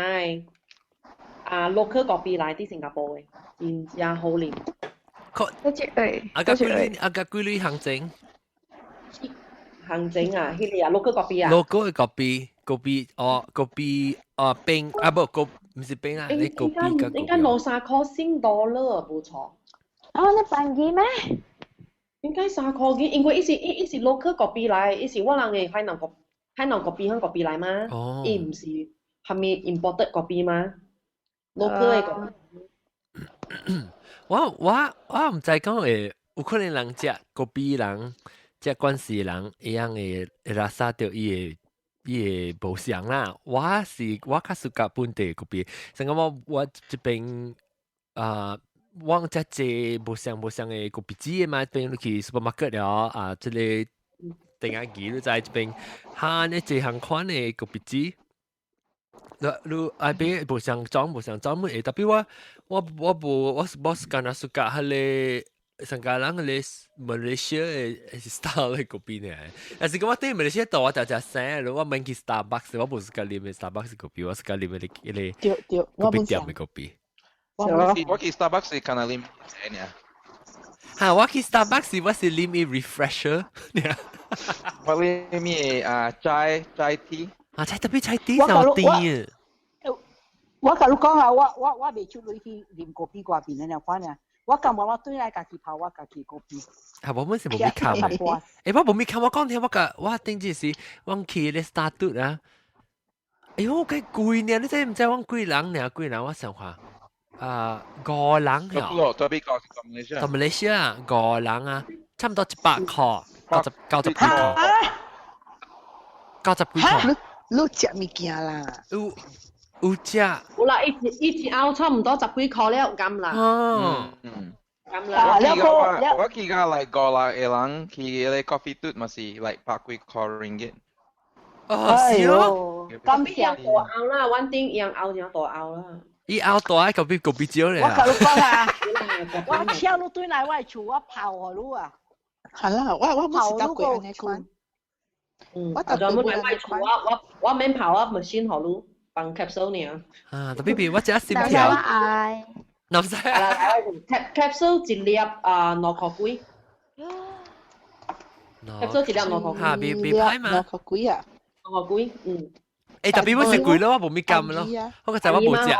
啊，local 咖啡來佇新加坡的，真正好啉。啊，個幾鐳啊個幾鐳行情？行情啊，彼個啊，local 咖啡啊。 local 的咖啡，咖啡哦，咖啡哦冰啊無咖，毋是冰啊，你咖啡佮應該兩三箍新 dollar 無錯。啊，你便宜咩？應該3箍幾，因為伊是 local 咖啡來，伊是我人的海南咖啡響咖啡來嘛。伊毋是蝦米 imported 咖啡嘛？local 的咖啡。我毋知講會有可能人食咖啡人，食關係人一樣會 rasa 著伊的無相啦。我是我較 suka 本地咖啡，像講我這邊啊，我遮濟無相無相的咖啡機的嘛，邊你去 supermarket 了啊，這個電壓機你在這邊，哈，你這項款的咖啡機。你愛買無相裝無相裝乜嘢，tapi 我無我是敢若 suka 彼個上家人彼個馬來西亞的 style 的咖啡呢。但是講我對馬來西亞度我就食生，我免去 Starbucks，我無 suka 啉 Starbucks 咖啡，我 suka 啉彼個對對，咖啡店的咖啡。我去 Starbucks 是敢若啉茶爾。哈，我去 Starbucks 是我是啉伊 refresher。我啉伊啊 chai tea。啊，chai 特別 chai tea 就甜。我共你講啊，我袂出鐳去啉咖啡外邊的爾款啊，我感覺我對來家己泡我家己咖啡。係我本是無咪看嘅。欸，我無咪看，我講聽我個我頂陣時，我去咧 Starbucks 啊。哎喲，幾貴呢？你知毋知阮幾人呢？幾人我想看。啊，五人嗬。特別講是馬來西亞。馬來西亞五人啊，差唔多100塊，九十幾塊。90幾塊。你食物件啦？有有食。有啦，一甌差唔多十幾塊了，咁啦。哦。咁啦。我記得嚟過啦，個人去咧 coffee 店嘛是 like 百幾塊 ringgit。哦，是哦。咁樣大甌啦，阮頂樣甌樣大甌啦。伊甌大咖啡咖啡少咧。我共你講啊，我請你轉來我的厝，我泡予你啊。係啦，我冇是搭過按呢款。嗯，我專門來我厝，我免泡我 machine 予你，放 capsule 爾。啊，特別別我食心跳。我愛。南西啊。 capsule 一粒啊2塊幾。capsule 一粒2塊幾。嚇，袂袂歹嘛。2塊幾啊？2塊幾，嗯。欸，特別我是貴咯，我無咪甘咯。我個就我無食，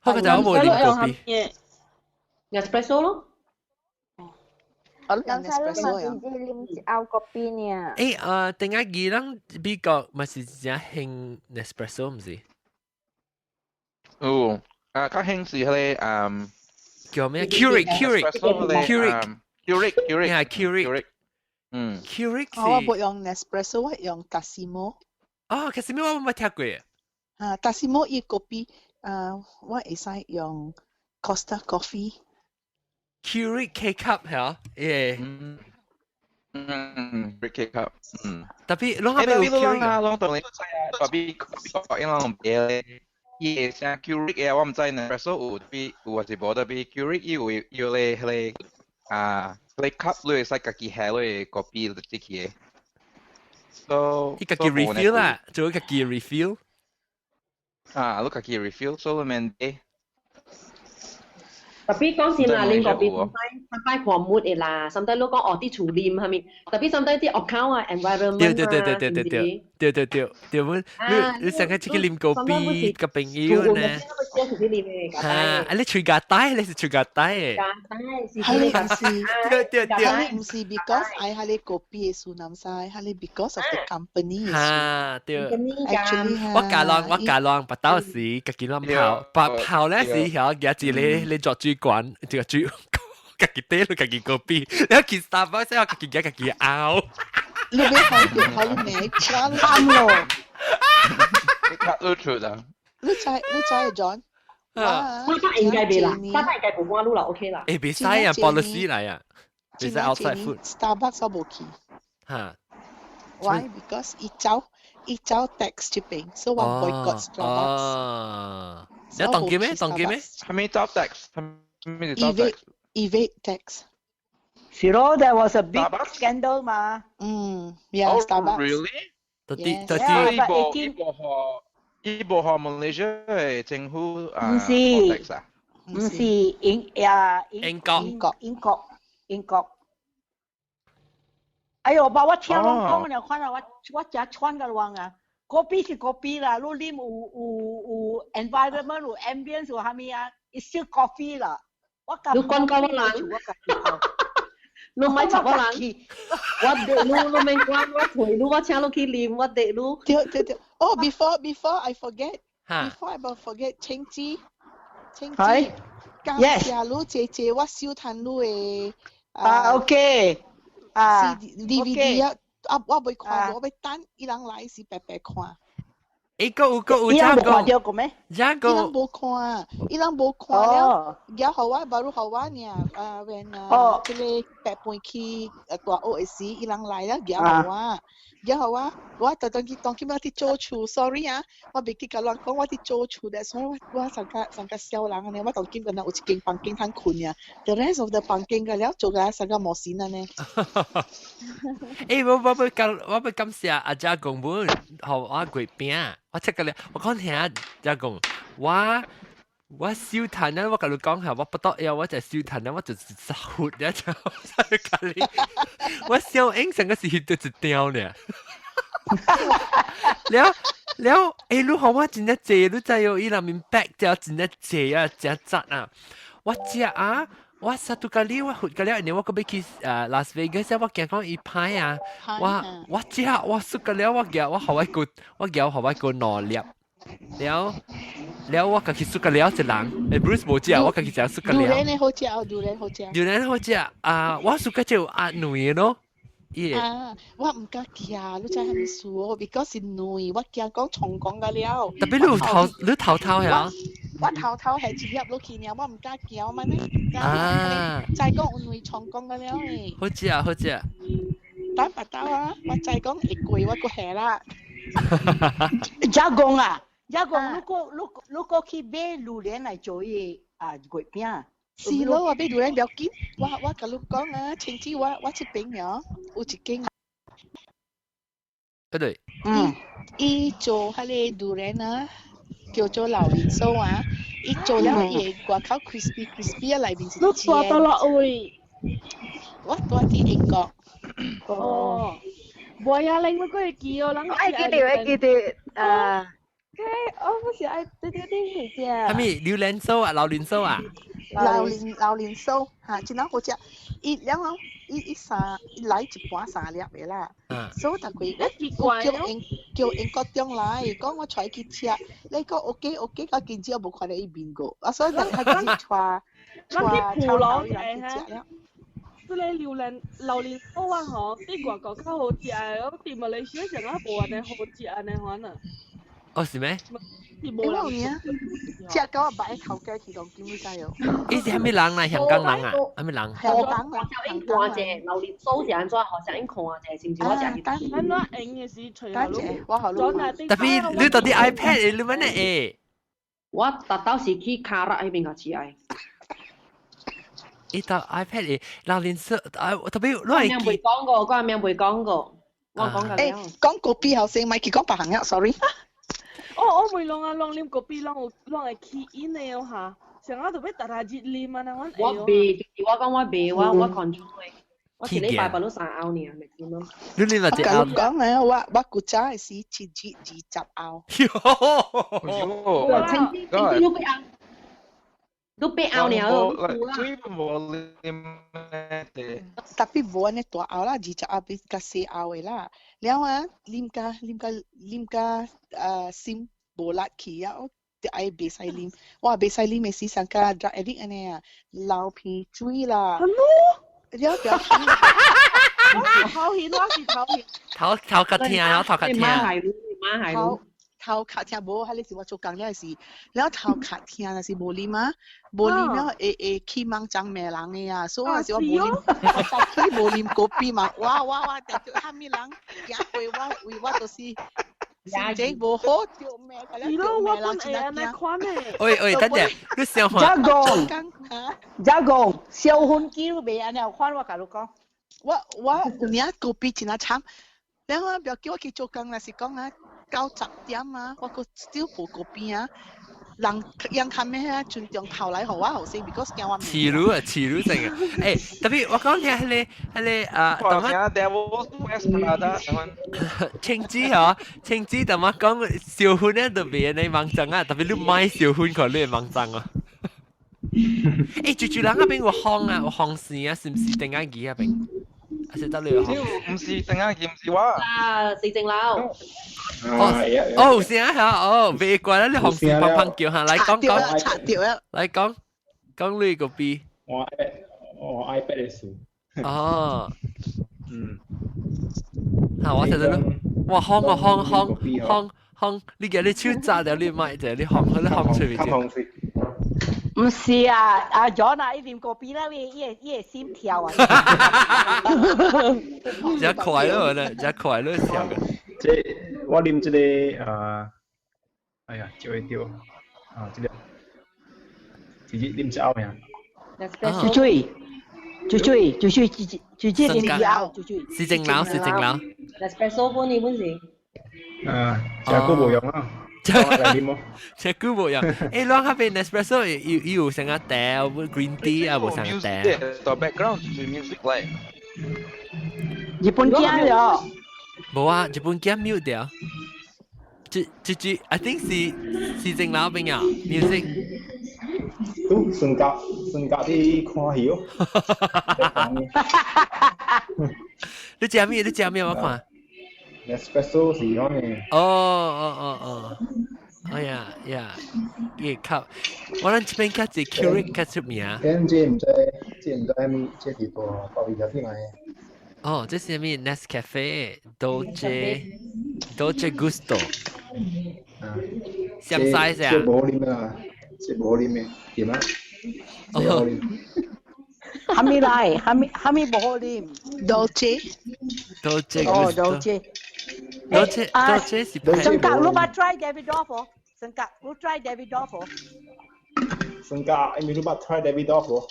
我個就我無啉咖啡。 Nespresso 咯。南西你嘛是只啉一甌咖啡爾。欸，頂下二人美國嘛是真興 Nespresso 毋是？有，啊，較興是彼個叫咩？Keurig，Keurig，Keurig。 Keurig，Keurig，係 Keurig。嗯，Keurig 是。我無用 Nespresso，我用 Tassimo。哦，Tassimo 我冇聽過。啊，Tassimo 伊咖啡，啊，我會使用 Costa Coffee。 Keurig K cup 係耶。嗯嗯，Keurig K cup，嗯。特別攏係咪有 Keurig 啊？攏當你知啊，特別國英攏別咧。伊會寫 Keurig 嘅，我毋知 Nespresso 有比有還是無特別 Keurig 伊有有咧彼個啊，彼個 cup 你會使家己下落咖啡入去嘅。So 伊家己 refill 啦，做家己 refill。啊，你家己 refill，所以免買。特別講真啦，啉咖啡sometimes 看 mood 的啦，sometimes 你講哦，佇厝啉啥物，特別 sometimes 啲 account 啊，environment 對對對對對對對對對對對，阮你你上個出去啉咖啡，佮朋友呢？嚇，啊你吹咖帶，你是吹咖帶的。咖帶是係毋是？對對對。係毋是 because 愛彼个咖啡的事，南西，係 because of the company 嚇，對。 Actually 我教人，我教人，白到時家己亂泡，白泡咧時曉舉一個你做主管，這個主。家己底你家己咖啡，你去 Starbucks 我家己家己拗。你欲開電話你咩？慘咯！你卡你出啊？你知你知 John？我得應該袂啦，我得應該無關你啦，OK 啦。欸，袂使啊，policy 來啊，袂使 outside food。 Starbucks 我無去。嚇？Why? Because 伊走伊走 tax 這邊，所以我 boycott Starbucks。哦，你當記咩？當記咩？係咪走 tax？係咪走 tax？ Evade tax。是咯，there was a big scandal 嘛。嗯，yeah, Starbucks。 Really？到底到底伊無伊無予伊無予 Malaysia 的政府啊毋是 tax 啊？毋是英呀英國英國英國英國。哎喲，把我聽攏講了，看啦，我食喘個亂啊。咖啡是咖啡啦，你啉有有有 environment 有 ambience 有啥物啊？it's still coffee 啦。我你講夠我人，你莫插我人，我地你你免管，我陪你，我請你去啉，我地你。對對對，哦，before I forget，before I forget，青子，青子，感謝你姐姐，我收攤你的。啊，OK，啊，DVD 啊，啊，我未看過，我欲等伊人來時白白看。欸，個有個有伊人無看著過咩？伊人無看，伊人無看了，予我，無如予我爾，啊，when 啊，這个白飯去大學的時，伊人來了，寄予我，寄予我，我就當去當去我佇做厝，sorry 啊，我袂記共亂講，我佇做厝的，所以我我上較上較痟人按呢，我當今敢若有一間房間通睏爾，the rest of the 房間個了做個上較無神按呢。欸，我我欲感我欲感謝阿家公本，予我月餅，我切個咧，我講聽阿家公，我我燒炭咧，我共你講下，我不得了，我就燒炭咧，我就是血咧，就就你，我小英成個是血到一條呢。了了，欸，你予我真正濟，你知哦，伊內面 pack 了真正濟啊，真雜啊，我食啊，我實都個了，我去個了，你我個欲去拉斯維加斯，我驚講伊歹啊，我食我輸個了，我夾我予我個我夾予我個兩粒，了了我家己輸個了一人，Bruce 無食，我家己食輸個了。榴蓮好食哦，榴蓮好食。榴蓮好食啊！我輸個就壓軟咯。啊！我毋敢食，你知啥物事哦？because 是軟，我驚講蟲講個了。 Tapi 你有頭，你頭頭呀？我頭頭係一粒落去爾，我毋敢食，我問你。啊！再講有軟蟲講個了呢。好食啊，好食。等白豆啊！我再講會過，我閣下啦。加工啊！加工，如果去買榴蓮來做伊啊月餅。是咯，我買榴蓮不要緊，我共你講啊，親戚我這邊哦，有一間。對。伊做彼个榴蓮啊，叫做榴蓮酥啊，伊做了伊會外口 crispy crispy 啊，內面是你住佗落位？我住佇英國。哦，袂啊，你我會記哦，人愛記得，會記得啊。我不是愛對對對是只。啥物榴蓮酥啊？榴蓮酥啊？榴蓮酥嚇，真好食。伊了後，伊三伊來一盤三粒的啦。所以逐幾我叫英國中來，講我帶去食，你講 OK OK，到今朝無看到伊面過。啊，所以逐個帶帶去普羅來去食了。這个榴蓮酥啊吼，佇外國較好食的，我佇馬來西亞上啊無按呢好食按呢款啊。哦，是咩？是無人食到我目頭家去當金，你知哦？伊是啥物人來？香港人啊？啥物人？香港人。小英看者，榴蓮酥是按怎？好小英看者，是毋是我食去？按怎用的是揣等者，我予你。 Tapi 你到底 iPad 你乜呢？我特到是去卡拉彼邊個試愛。伊到 iPad 的榴蓮酥啊，特別你名未講過，我名未講過，我講過了。講咖啡後生，莫去講別項啊，sorry。哦，我袂攏啊，攏啉咖啡，攏有攏會起癮的哦哈。上啊就欲逐逐日啉啊，我袂，就是我講我袂，我 control 的。我一禮拜捌三甌爾，咪見咯。你啉嘛一甌？我講啊，我古早的時一日20甌。喲，清清你八甌，你八甌爾。水無啉的。 Tapi 無按呢大甌啦，20甌比較細甌的啦。了啊，啉甲心無力去啊，我就愛袂使啉。我袂使啉的時，上甲 drug addict 按呢啊，流鼻水啦。了表我是頭眩，我是頭眩。頭殼疼，然後頭殼疼。媽係頭頭殼疼無，彼个是我做工了的時，了頭殼疼，若是無啉啊，無啉了會起盲腸罵人的啊，所以我是我無啉，我早起無啉咖啡嘛，哇哇哇，定著啥物人行過我為我就是心情無好，著罵，是咯，我本會按呢款的。喂喂，等陣，你想看？加講，加講，小分機都袂按呢款，我共你講。我有影咖啡真啊慘，然後不要叫我去做工，若是講啊。9、10點啊，我閣still 無咖啡啊，人人較咩啊，盡量頭來予我後生，because 驚我。似女啊，似女成啊！Tapi 我講聽彼个啊，我聽 Devil Wears Prada，青子嗬，青子淡仔講小薰咧就袂按呢網站啊，tapi 你買小薰看你會網站啊。住住人彼邊有風啊，有風扇啊，是毋是電眼機彼邊？還是得你有風？毋是電眼機，毋是我。啊，市政樓。哦哦，有聲嚇哦，袂怪啦，你風扇砰砰叫嚇，來講講。拆掉啊！來講講你個 B。我 iPad 的事。哦。嚇，我睇到你，哇，風啊風風風風，你舉你手揸著你麥者，你風你風出去。毋是啊，阿 John 啊，伊啉咖啡啦，伊會心跳啊。真快樂咧，真快樂跳嘅。這我啉這个啊，哎呀，就會掉啊，這个直接啉一甌爾。水水，水水，水水，直接啉一甌，水水。是正樓，是正樓。 Espresso 本你本是。啊，這個無用啊。來啉咯。這久無用。咱彼邊 Nespresso 有啥個茶，green tea 啊，無啥個茶。 The background 就是 music 嚟。日本鏡了。無啊，日本鏡 mute 掉。這 I think 是正樓邊啊，music。都算夠。算家啲看戲哦。你食咩？你食咩？我看。 Nespresso 是講嘅。哦哦哦哦。哎呀呀，伊靠！我咱這邊較濟 Keurig 較出名。咁這毋知，這毋知啥物，這是大大味頭先來的。哦，這是啥物 Nescafe Dolce Dolce Gusto。啊。相 size 啊？這無好啉啊，這無好啉的，點啊？哦。哈咪來？哈咪哈咪無好啉？Dolce。 Dolce 哦 Gusto。，Dolce。 Dolce Dolce 是成格，你捌 try Davidoff 無？成格，你 try Davidoff 無？成格，因為你捌 try Davidoff 無？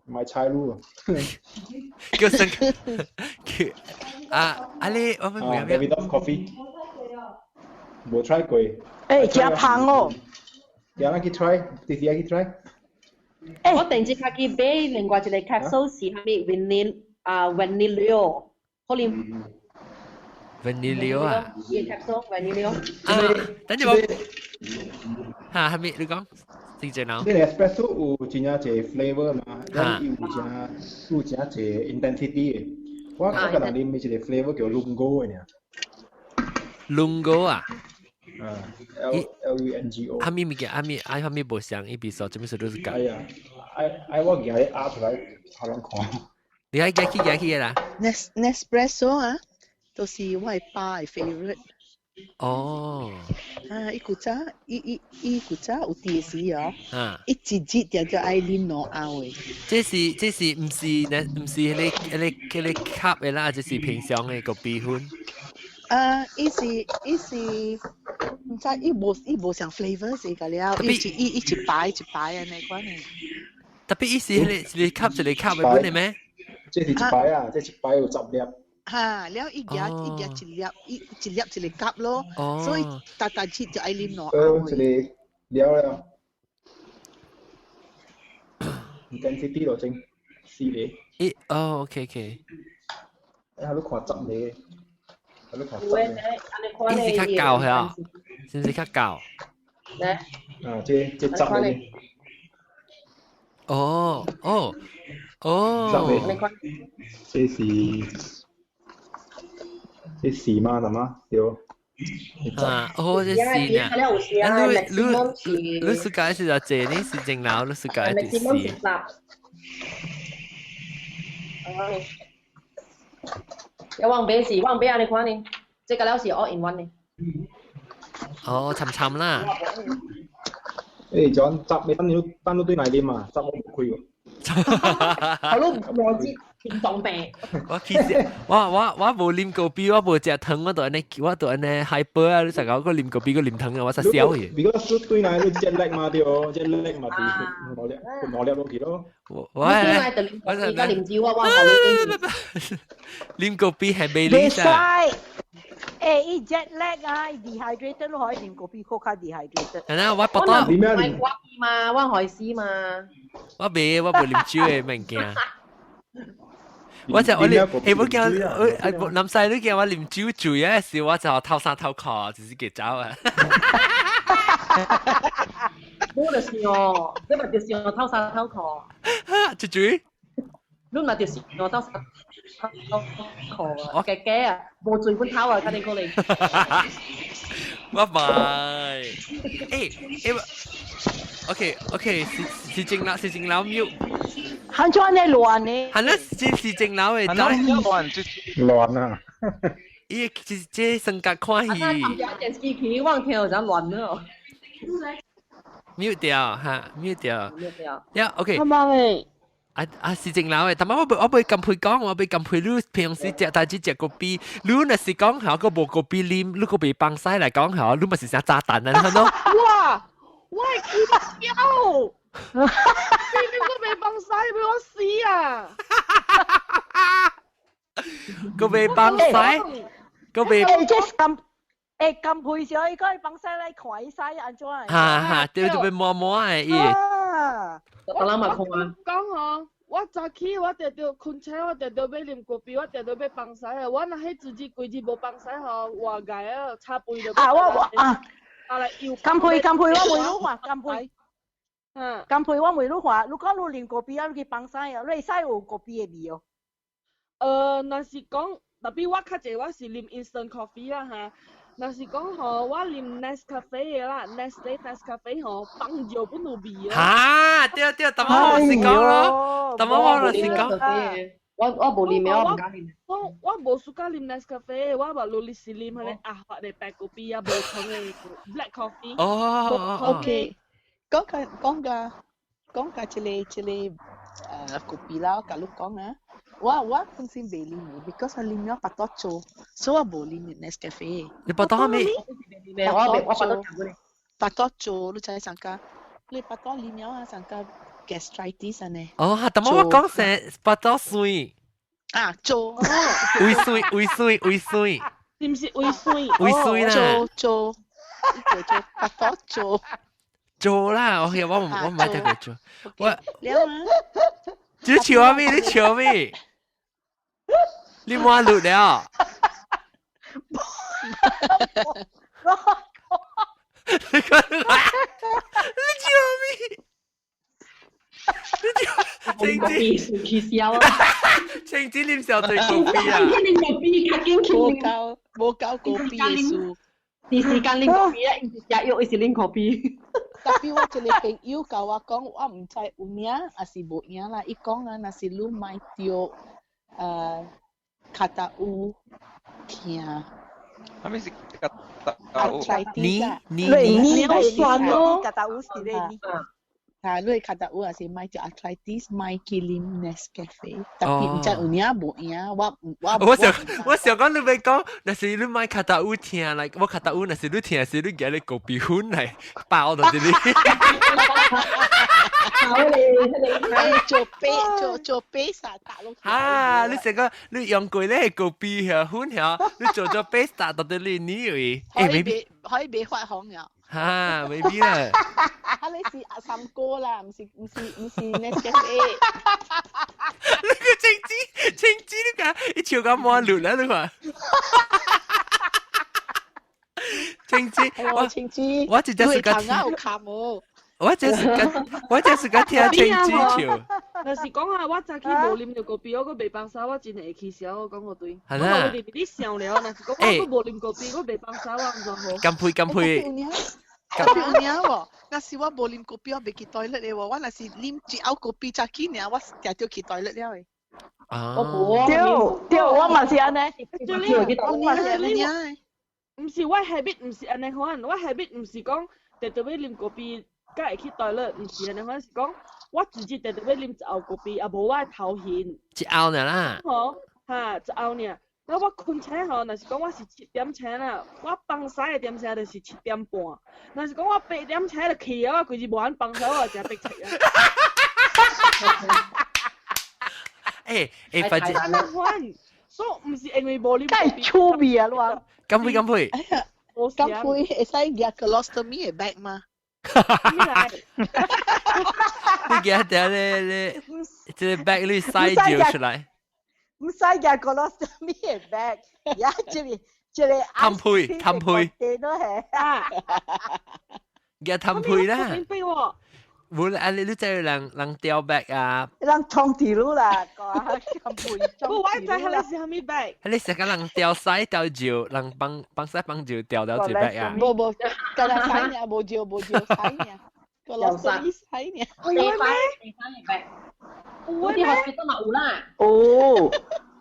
買菜滷。叫成叫啊啊你我咪啊 Davidoff coffee，無 try 過。欸，真香哦！有人去 try，直接去 try。我突然之間去買另外一個 capsule 是啥物 vanilla 啊 vanilla，可能 Vanilla 啊？伊 capsule vanilla。啊，等陣我嚇係咪你講？正正你 espresso 有真正濟 flavor 嘛，咱有真有真濟 intensity 的。我個人啉一個 flavor 叫 Lungo 的爾。 Lungo 啊？啊，L L U N G O。哈咪物件，哈咪啊哈咪無相，伊比說這物事都是講。哎呀，愛愛我舉個壓出來，好人看。你愛舉去舉去啦。 Nespresso 啊，都是我的爸的 favorite。哦。啊，伊古早，伊伊伊古早有電視哦。啊。伊一日定就愛啉兩甌的。這是這是毋是呢？毋是彼個彼個彼個 cup 的啦，這是平常的個咖粉。啊，伊是伊是，毋知伊無伊無啥 flavor 是個了，伊一伊一擺一擺按呢款的。 Tapi 伊是彼個一個 cup 一個 cup 的本的咩？這是一擺啊，這一擺有10粒。哈，了伊舉伊舉一粒，伊一粒一個 cup 咯，所以逐逐日就愛啉兩甌的。一個了了。intensity 就整四個。咦，哦，OK OK。哎，你看10個。你看10個。伊是較厚係啊？是毋是較厚？啊，這這10個。哦哦哦。10個。這是這是嗎？係嗎？對。啊，哦，這是呢。啊，你你你暑假是就這呢？是正樓，你暑假就是。有往買是往買按呢款呢，這個了是 all in one 呢。哦，沉沉啦。誒，就十你等你等你對來啉嘛，十我無開喎。好咯，我知心臟病。我其實我我我無啉咖啡，我無食糖，我就按呢，我就按呢 hyper 啊！你成日個啉咖啡個啉糖啊，我實笑去。如果是對來你 jet lag 嘛對，jet lag 嘛是兩粒兩粒落去咯。我我我而家啉酒我我啉咖啡係未袂啉使。欸，伊 jet lag 啊，伊 dehydrated 咯，可以啉咖啡較 dehydrated。係啦，我不多。我我嘛，我海絲嘛。我未，我無啉酒的物件。我就我啉，欸，我驚我林細你驚我啉酒醉啊時，我就偷衫偷褲，就是給走啊。我就是哦，你咪就是我偷衫偷褲。豬豬。你咪就是我偷衫偷褲啊！我嘅嘅啊，無醉本偷啊，肯定過嚟。我唔係，欸欸，OK OK，是是正樓，是正樓 mute。很怎呢亂呢？係啦，這是正樓的。亂亂啊！伊這這性格看戲。啊，參加電視劇，我聽有陣亂了。 mute 掉嚇，mute 掉。 mute 掉。呀，OK。阿媽咪。啊啊是正樓的，但係我袂我袂咁配講，我袂咁配你平時食大只食咖啡，你若是講嚇個無咖啡啉，你個袂放屎來講嚇，你咪是啥炸彈啊？你喏。哇！我係見妖，你點解未放屎俾我死啊？個袂放屎，個袂。欸，這咁欸咁配上，伊個放屎來看伊屎按怎？哈哈，對對對，摸摸的伊。我諗嘛看啊。講吼，我早起我定著困醒，我定著欲啉咖啡，我定著欲放屎啊！我若彼自己規日無放屎吼，活該啊，插杯就。啊，我我啊。啊來又。乾杯乾杯，我問你嘛，乾杯。嗯。甘配我問你話，你講你啉咖啡啊，你去放屎啊，你會使有咖啡的味哦。若是講，特別我較濟我是啉 instant coffee 啦嚇。若是講吼，我啉 Nescafe 的啦，Nestle Nescafe 吼，放尿本有味哦。哈，對對，淡仔我是講咯，淡仔我就是講。我無啉的，我毋敢啉。我無 suka 啉 Nescafe，我嘛努力是啉彼個阿發的白咖啡啊，無糖的 black coffee。哦，OK，講個講個講個這個咖啡啦，我共你講啊。我本身袂啉的，because 我啉了腹肚做，所以我無啉 Nescafe。你腹肚啥物？我腹肚腹肚做，你知啥個？你腹肚啉了啊，啥個 gastritis 按呢？哦，但我講成腹肚酸。啊，做。胃酸，胃酸，胃酸。是毋是胃酸？胃酸啦。做做，叫做腹肚做。做啦，OK，我唔係聽過做。我。了啊。你笑咩？你笑咩？你滿錄了。你講你笑咩？你笑晴子起笑啊！晴子啉小醉咖啡啊！無夠無夠咖啡的事。第時間啉咖啡啊，伊是食藥，伊是啉咖啡。特別我一個朋友共我講，我毋知有影抑是無影啦。伊講啊，若是你買著跤踏有疼。啥物是跤踏有？你你你你酸咯，跤踏有是咧你。啊，你跤踏有也是買著 arthritis，莫去啉 Nescafe，特別毋知有影無影，我我我想講你欲講，若是你莫跤踏有疼，來我跤踏有，若是你疼，是你舉咧咖啡粉來包到這裡。好咧，做啤做做啤沙打落。啊！你成個你用過咧咖啡粉曉，你做做啤沙到這裡，你以為？可以袂可以袂發紅了。哈，未必啦。啊，你是阿三哥啦，毋是 Nescafe。你個晴子，晴子你講，伊笑到滿綠啦，你看。晴子，我晴子，我真正是個頭有卡無？我這是個聽晴子笑。若是講啊，我早起無啉著咖啡，我閣袂放屎，我真會起痟，我講個對。係啦。我佇咧想了，若是講我閣無啉咖啡，我袂放屎，我毋知好。乾杯，乾杯。咖啡有影無？若是我無啉咖啡，我袂去 toilet 的喎。我若是啉一甌咖啡早起爾，我定著去 toilet 了的。啊。對對，我嘛是按呢。我嘛是按呢。毋是我 habit 毋是按呢款，我 habit 毋是講特特欲啉咖啡，才會去 toilet，毋是按呢款，是講我直接特特欲啉一甌咖啡，也無我頭眩。一甌爾啦。吼，哈，一甌爾。那我睏醒吼，若是講我是7點醒啦，我放屎的點聲就是7點半。若是講我8點醒就去啊，我規日無按放屎，我就誠迫切啊。欸，反正。所以毋是因為無啉。太趣味啊，你話。乾杯，乾杯。哎呀，乾杯會使舉 colostomy 的 bag 嗎？你舉下咧咧，這個 bag 你塞尿出來。毋使舉 colostomy 的 bag，呀，這個痰配，痰配。都係啊。舉痰配啦。無啊！你知人掉 bag 啊？人沖地路啦，個痰配。不，我知彼個是啥物 bag。彼個是個人掉屎掉尿，人幫幫屎幫尿掉了一 bag 啊？無無，干焦屎爾，無尿無尿屎爾，個老屎屎爾。有咩？有啲 hospital 嘛有啦。哦，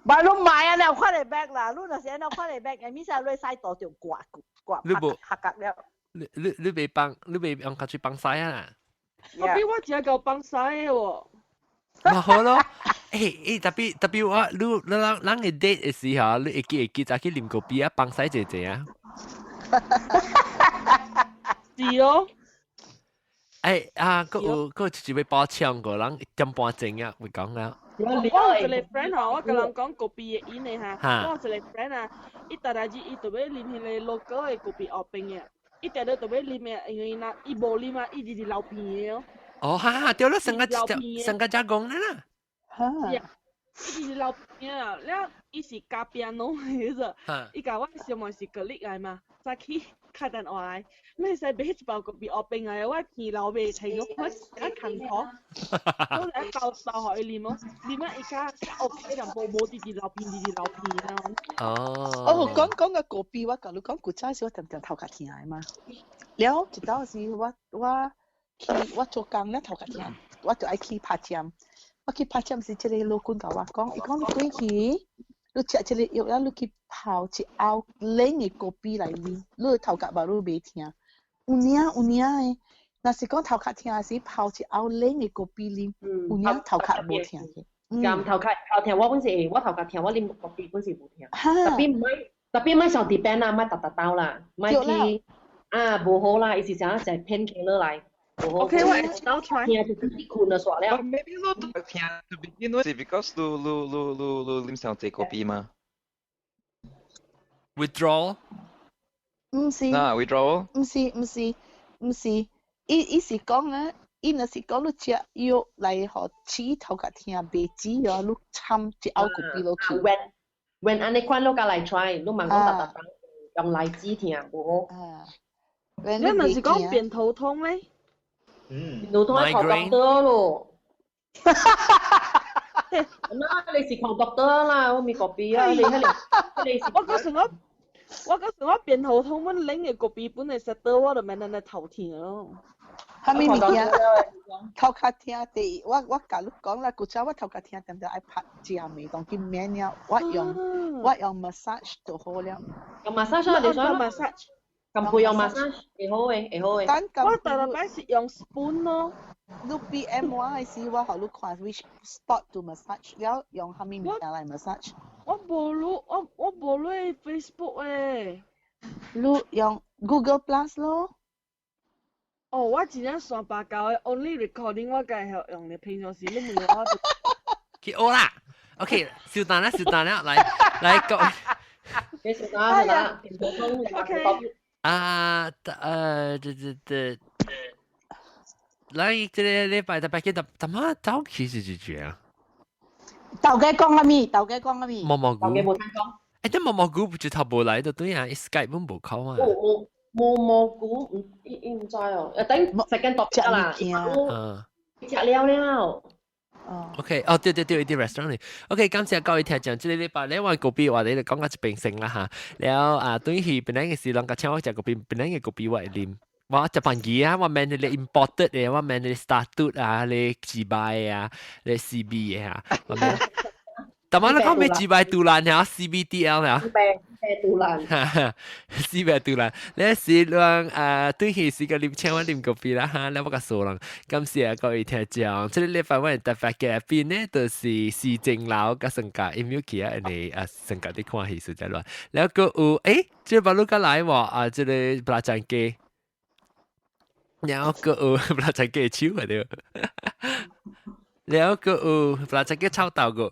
嘛你買啊，你有看的 bag 啦，你若是按怎看的 bag，物啥你使倒著掛掛，你無合格了。你袂幫，你袂用腳去幫屎啊？特別我真夠放屎的喎。嘛好咯，欸，特別特別我你你人人嘅 date 的時候，你會記早去啉咖啡啊，放屎濟濟啊。是哦。欸啊，閣有閣有一位包搶過人1點半鐘啊，會講啊。我有一個 friend 吼，我共人講咖啡的因的哈，我有一個 friend 啊，伊逐日伊就欲啉彼個 local 的咖啡後邊的。伊定定就欲啉的，因為若伊無啉啊，伊直直流鼻的哦。哦，哈哈，對啦，上個上個才講啦。哈。伊是老片啊，了伊是教 piano 的啫，伊共我小妹是格力來嘛，早起敲電話來，你會使買一包咖啡烏冰來，我見老爸提我，我一艱苦，我來包包予伊啉哦，啉啊伊較 OK 淡薄，無直直流鼻，直直流鼻啊。哦。哦，講講個咖啡，我共你講，古早時我定定頭殼疼的嘛。了一道時我我去我做工了頭殼疼，我就愛去拍針。我去拍針時，這個老闆共我講，伊講你過去，你食這個藥了，你去泡一甌冷的咖啡來啉，你的頭殼嘛你袂疼。有影有影的，若是講頭殼疼時，泡一甌冷的咖啡啉，有影頭殼無疼去。咁頭殼頭疼我本是會，我頭殼疼我啉咖啡本是無疼。特別毋愛，特別莫上 depend 啦，莫逐逐兜啦，莫去啊無好啦，伊是啥食 painkiller 來。 OK，我會倒 try。聽就自己困就煞了。 Maybe 你聽 to begin with 是 because 你你你你你啉上濟咖啡嘛？Withdrawal？毋是。嗱，withdrawal？毋是毋是毋是，伊伊是講咧，伊若是講你食藥來予止頭殼疼袂止哦，你摻一甌咖啡落去。 When 按呢款你共來 try，你莫講逐逐用來止疼無好。啊。你若是講偏頭痛咧？嗯，頭痛愛看 doctor 咯。那你是看 doctor 啦，我咪咖啡啊，你迄個你是。我嗰時我我嗰時我偏頭痛，阮冷的咖啡本來食到我就免按呢頭疼咯。啥物物件？頭殼疼第我我共你講啦，古早我頭殼疼，定定愛拍針的，當緊免了，我用我用 massage 就好了。用 massage 啊，你想 massage？咁配用 massage 會好的，會好的。我第六擺是用 spoon 咯。你 PM 我的時，我予你看 which spot to massage，了用啥物物件來 massage。我無你，我我無你 Facebook 的。你用 Google Plus 咯。哦，我真正山巴膠的，only recording 我家會用的，平常時你問我就。去學啦，OK，稍等啦，稍等啦，來來講。你稍等，稍等，OK。啊，這這這，來這個禮拜特別記得，怎麼早起是這樣？頭家講啥物？頭家講啥物？毛毛菇。頭家無聽講。欸，這毛毛菇不就頭無來就對啊，Skype 本無靠啊。哦哦，毛毛菇唔，伊伊毋知哦，等 second topic 啦。嗯。食了了。 OK，哦對對對，佇 restaurant 裡。OK，感謝各位聽眾，這個禮拜咧我咖啡話題就講到這邊先啦哈。了啊，對於本來嘅時人共請我食咖啡，本來嘅咖啡我會啉。我食飯機啊，我免你 imported 的，我免你 started 啊，你自賣啊，你 CB 的啊。但係你講咩自賣杜蘭嚇，CBDL 嚇。白杜蘭。死白杜蘭，你是讓對起時間啉請我啉咖啡啦哈，你我共數人，感謝各位聽眾。這個禮拜我特別嘅邊呢，就是施正樓佮成家音樂劇啊，你啊成家啲看戲實在亂。然後閣有欸，這個巴魯加來喎啊，這個布拉贊機，然後閣有布拉贊機手啊對。然後閣有布拉贊機臭豆個。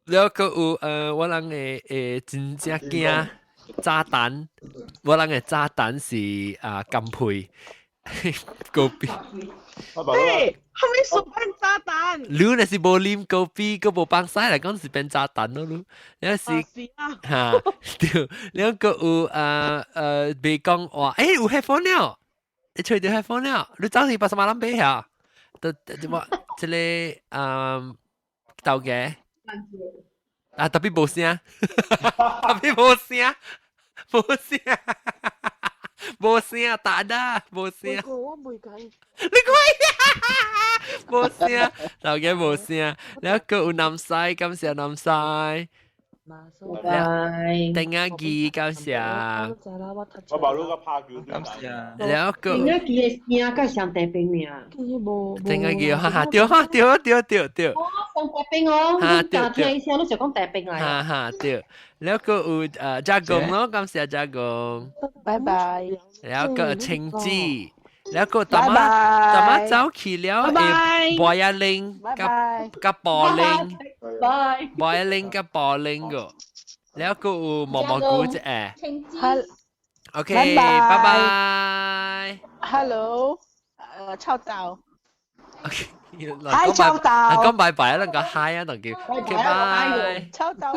了閣有我人的真正驚炸彈，我人的炸彈是啊金配咖啡。欸，啥物事變炸彈？你若是無啉咖啡，閣無放屎來講是變炸彈咯，你。你是哈對，了閣有啊未講話，欸有 headphone 了，你揣著 headphone 了，你走去巴沙馬啷買下？都我這個啊頭家。啊，特別無聲，特別無聲，無聲，無聲，打的，無聲。我袂講。你講無聲，頭家無聲，了閣有南西，感謝南西。拜拜。丁阿記，感謝。我把嗰個拍叫。感謝。了閣。丁阿記的聲佮上茶冰爾。丁阿記，哈哈，對哈，對對對對。哦，上茶冰哦，哈對對。聽伊聲，你就講茶冰來。哈哈對，了閣有加工咯，感謝加工。拜拜。了閣青子。了閣淡仔淡仔走去了，會博一玲佮佮寶玲，博一玲佮寶玲個，了閣有毛毛菇一個。OK，拜拜。 Hello，臭豆。 OK。嗨，臭豆。講拜拜啊，咱講嗨啊，當叫。OK，拜。臭豆。